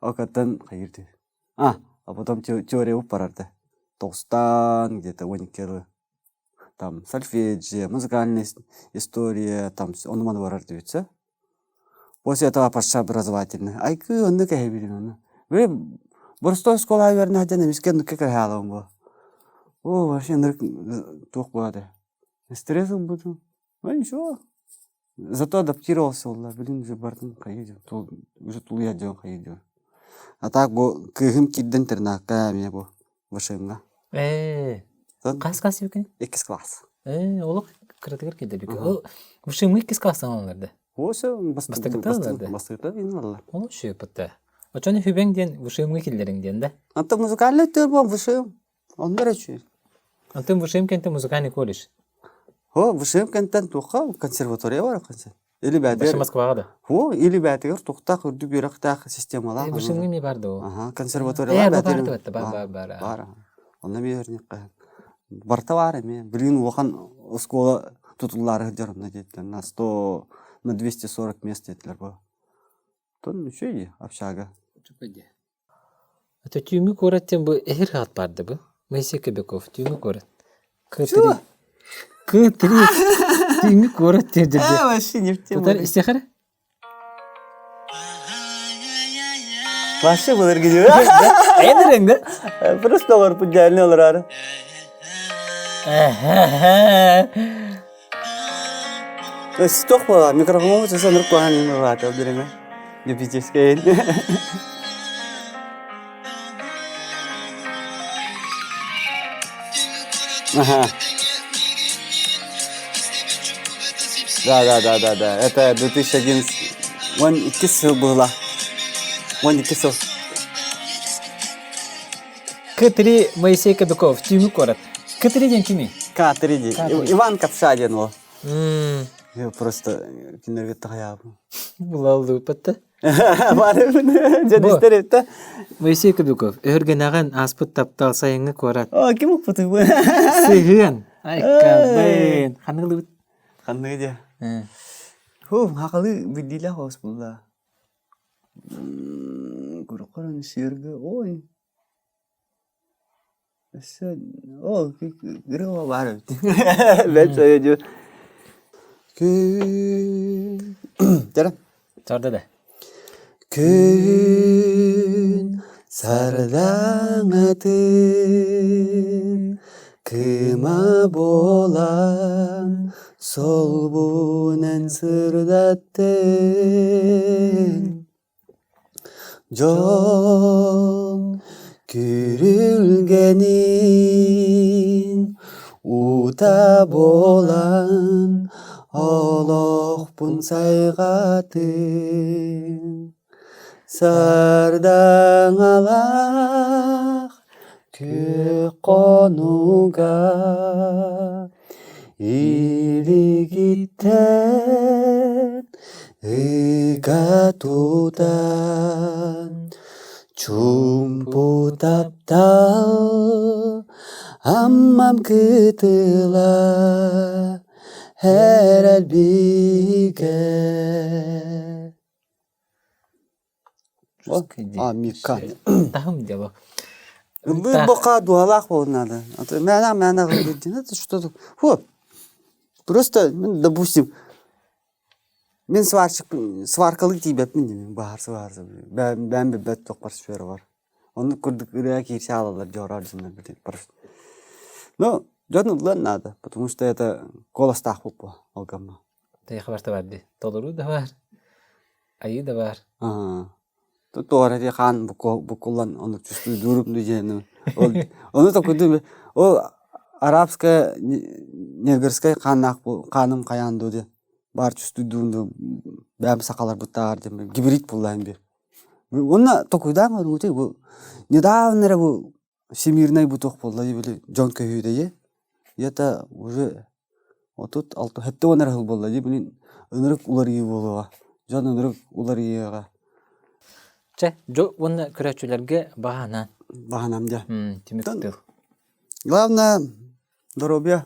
Окаттан хайыр дии. А, а потом теория барар да. Тоҕустан где-то 12 там сольфеджио, музыкальная история, там ону-маны барар диэбитсэ. После этого пошла образовательная. Айкы оннук эһэбирин ону. Били боростой школа үөрэнэ сылдьан эмискэ оннукка кэһэалабын буо. О, вообще ынырык туох буолла Стресс ылбытым. Ну ничего. Зато адаптировался олла. Билин уже бардым хайы уже тулуйа дьон хайы дьон. А так бу кыыһым киирдэ интернакка эмиэ бу ВШМ-га. Ээ, хас класс эбиккин? Иккис класс. Ээ, олох кыратыгар кэлдэ эбиккин. Ол ВШМ иккис класстан алалар да? Осы Бастакыта алалар да? Бастакыта алалар. Ол шөпөттө. Очону хүбэҥ диэн ВШМ-га киллэриҥ диэн да? Антон музыкальный төр буон ВШМ. Онно эрэ үчүгэй. Антон ВШМ кэнтэн музыкальный колледж. О, ВШМ кэнтэн туохха консерватория бар консер. Или бәтигэр Москваҕа да? О, или бәтигэр тухтаах үрдүк үөрэхтээх системалаах. ВШМ ми бар да Аха, консерваториялар бәтигэр. Бар бар бар. Бар. Онно эмиэ өрнүккэ. Барта бар эмиэ. Билигин улахан оскуола тутуллаары сылдьар онно диэтилэр. На 100, на 240 мест диэтилэр бу. Тон үчүгэй общага. Үчүгэй Это түүҥҥү куорат диэн бу эһир аат баар да бу? Моисей Кобяков түүҥҥү куорат. К3. К3. Түүҥҥү куорат диэн дьэ. Вообще не в тему. Татар истиэхэ Вообще былыргы дии. Эн да? Просто олорпут дьаалны олорары. Стоп буолар, микрофон часа нұрып қойған еме бар, биреме. Любительская. Ага. Да, да, да, да, да. Это 2011. 12 сыл было. 12 сыл. К3 Моисей Кобяков, түүҥҥү куорат. К3 диэн кимий? К3 диэн. Иван Капша диэн ол. Я просто кинилэргэ тахайаабын. Булаллыыппат Барыбын дьэ истэр Моисей Кобяков, өһүргэнэҕин ааспыт таптал сайыҥҥы куорат. О, ким укпутуй бу? Сыһыан. Айкабын. Ханнык ылыбыт? Ханныгы дьэ? Ху, хахалы билдиилээх оҕус булла. Куруккаран сиэргэ ой Өссө ол ырыа баар эбит. Бэрт сөйдүү. Күн Тара. Сарда да. Күн сардаҥатын кыма буолан солбунан сырдаттын Дьон күрүлгэнин уута буолан олохпун сайҕатын Сардаҥалаах күөх хонууга Илигиттэн ыга тутан чуумпу таптал Аммам кытыла эрэл бигэ А, Мика. Таһым дело. Ыллыыр бока дуһалаах буолуон надо. Мээнэ мээнэ ыллыыр это что-то. Фу. Просто, допустим, мин сварщик сваркалыы тиийбэппин диэн баһар свар бэйэм билбэт тохпор сфера бар. Оннук курдук ырыа киирсэ аалаллар дьоороор дьоннор билин просто. Ну, дьон ыллыан надо, потому что это куоластаах буолбу ол гамма. Тэйхэ барта бар дии. Толоруу да бар. Айыы да баар. Туора дии хаан буккуллан ону чувствуйдуурум диэн ол ону токуйдуум ол арабская негрскай хааннаах хааным хайаан дуу диэн баар чувствуйдуурум дуу бэйэм сахаларбыттааҕар диэн гибрид буоллаҕым биир уонна токуйдаан көрүҥүтүй бу недавно эрэ бу всемирный бу туох буолла били дьон көһүүтэ дии это уже 36 70 эрэ сыл буолла дии, блин, ынырык уларыйыы буолуоҕа. Дьон ынырык уларыйыаҕа. Чэ, дьо уонна көрөөччүлэргэ баһанаан. Баһанам дьэ. Түмүк тыл. Главное, здоровье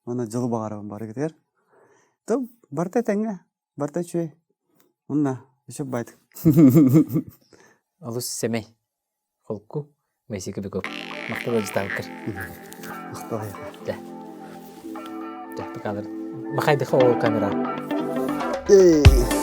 уонна дьолу баҕарабын барыгытыгар. То барыта этэҥҥэ, барыта үчүгэй. Уонна еще байт. Олус сэмэй. Холку Моисей Кобяков. Махтал ыалдьытаабыккар. Махтал. Дьэ. Дьэ, покалар. Махайдыха ол камера. Эй.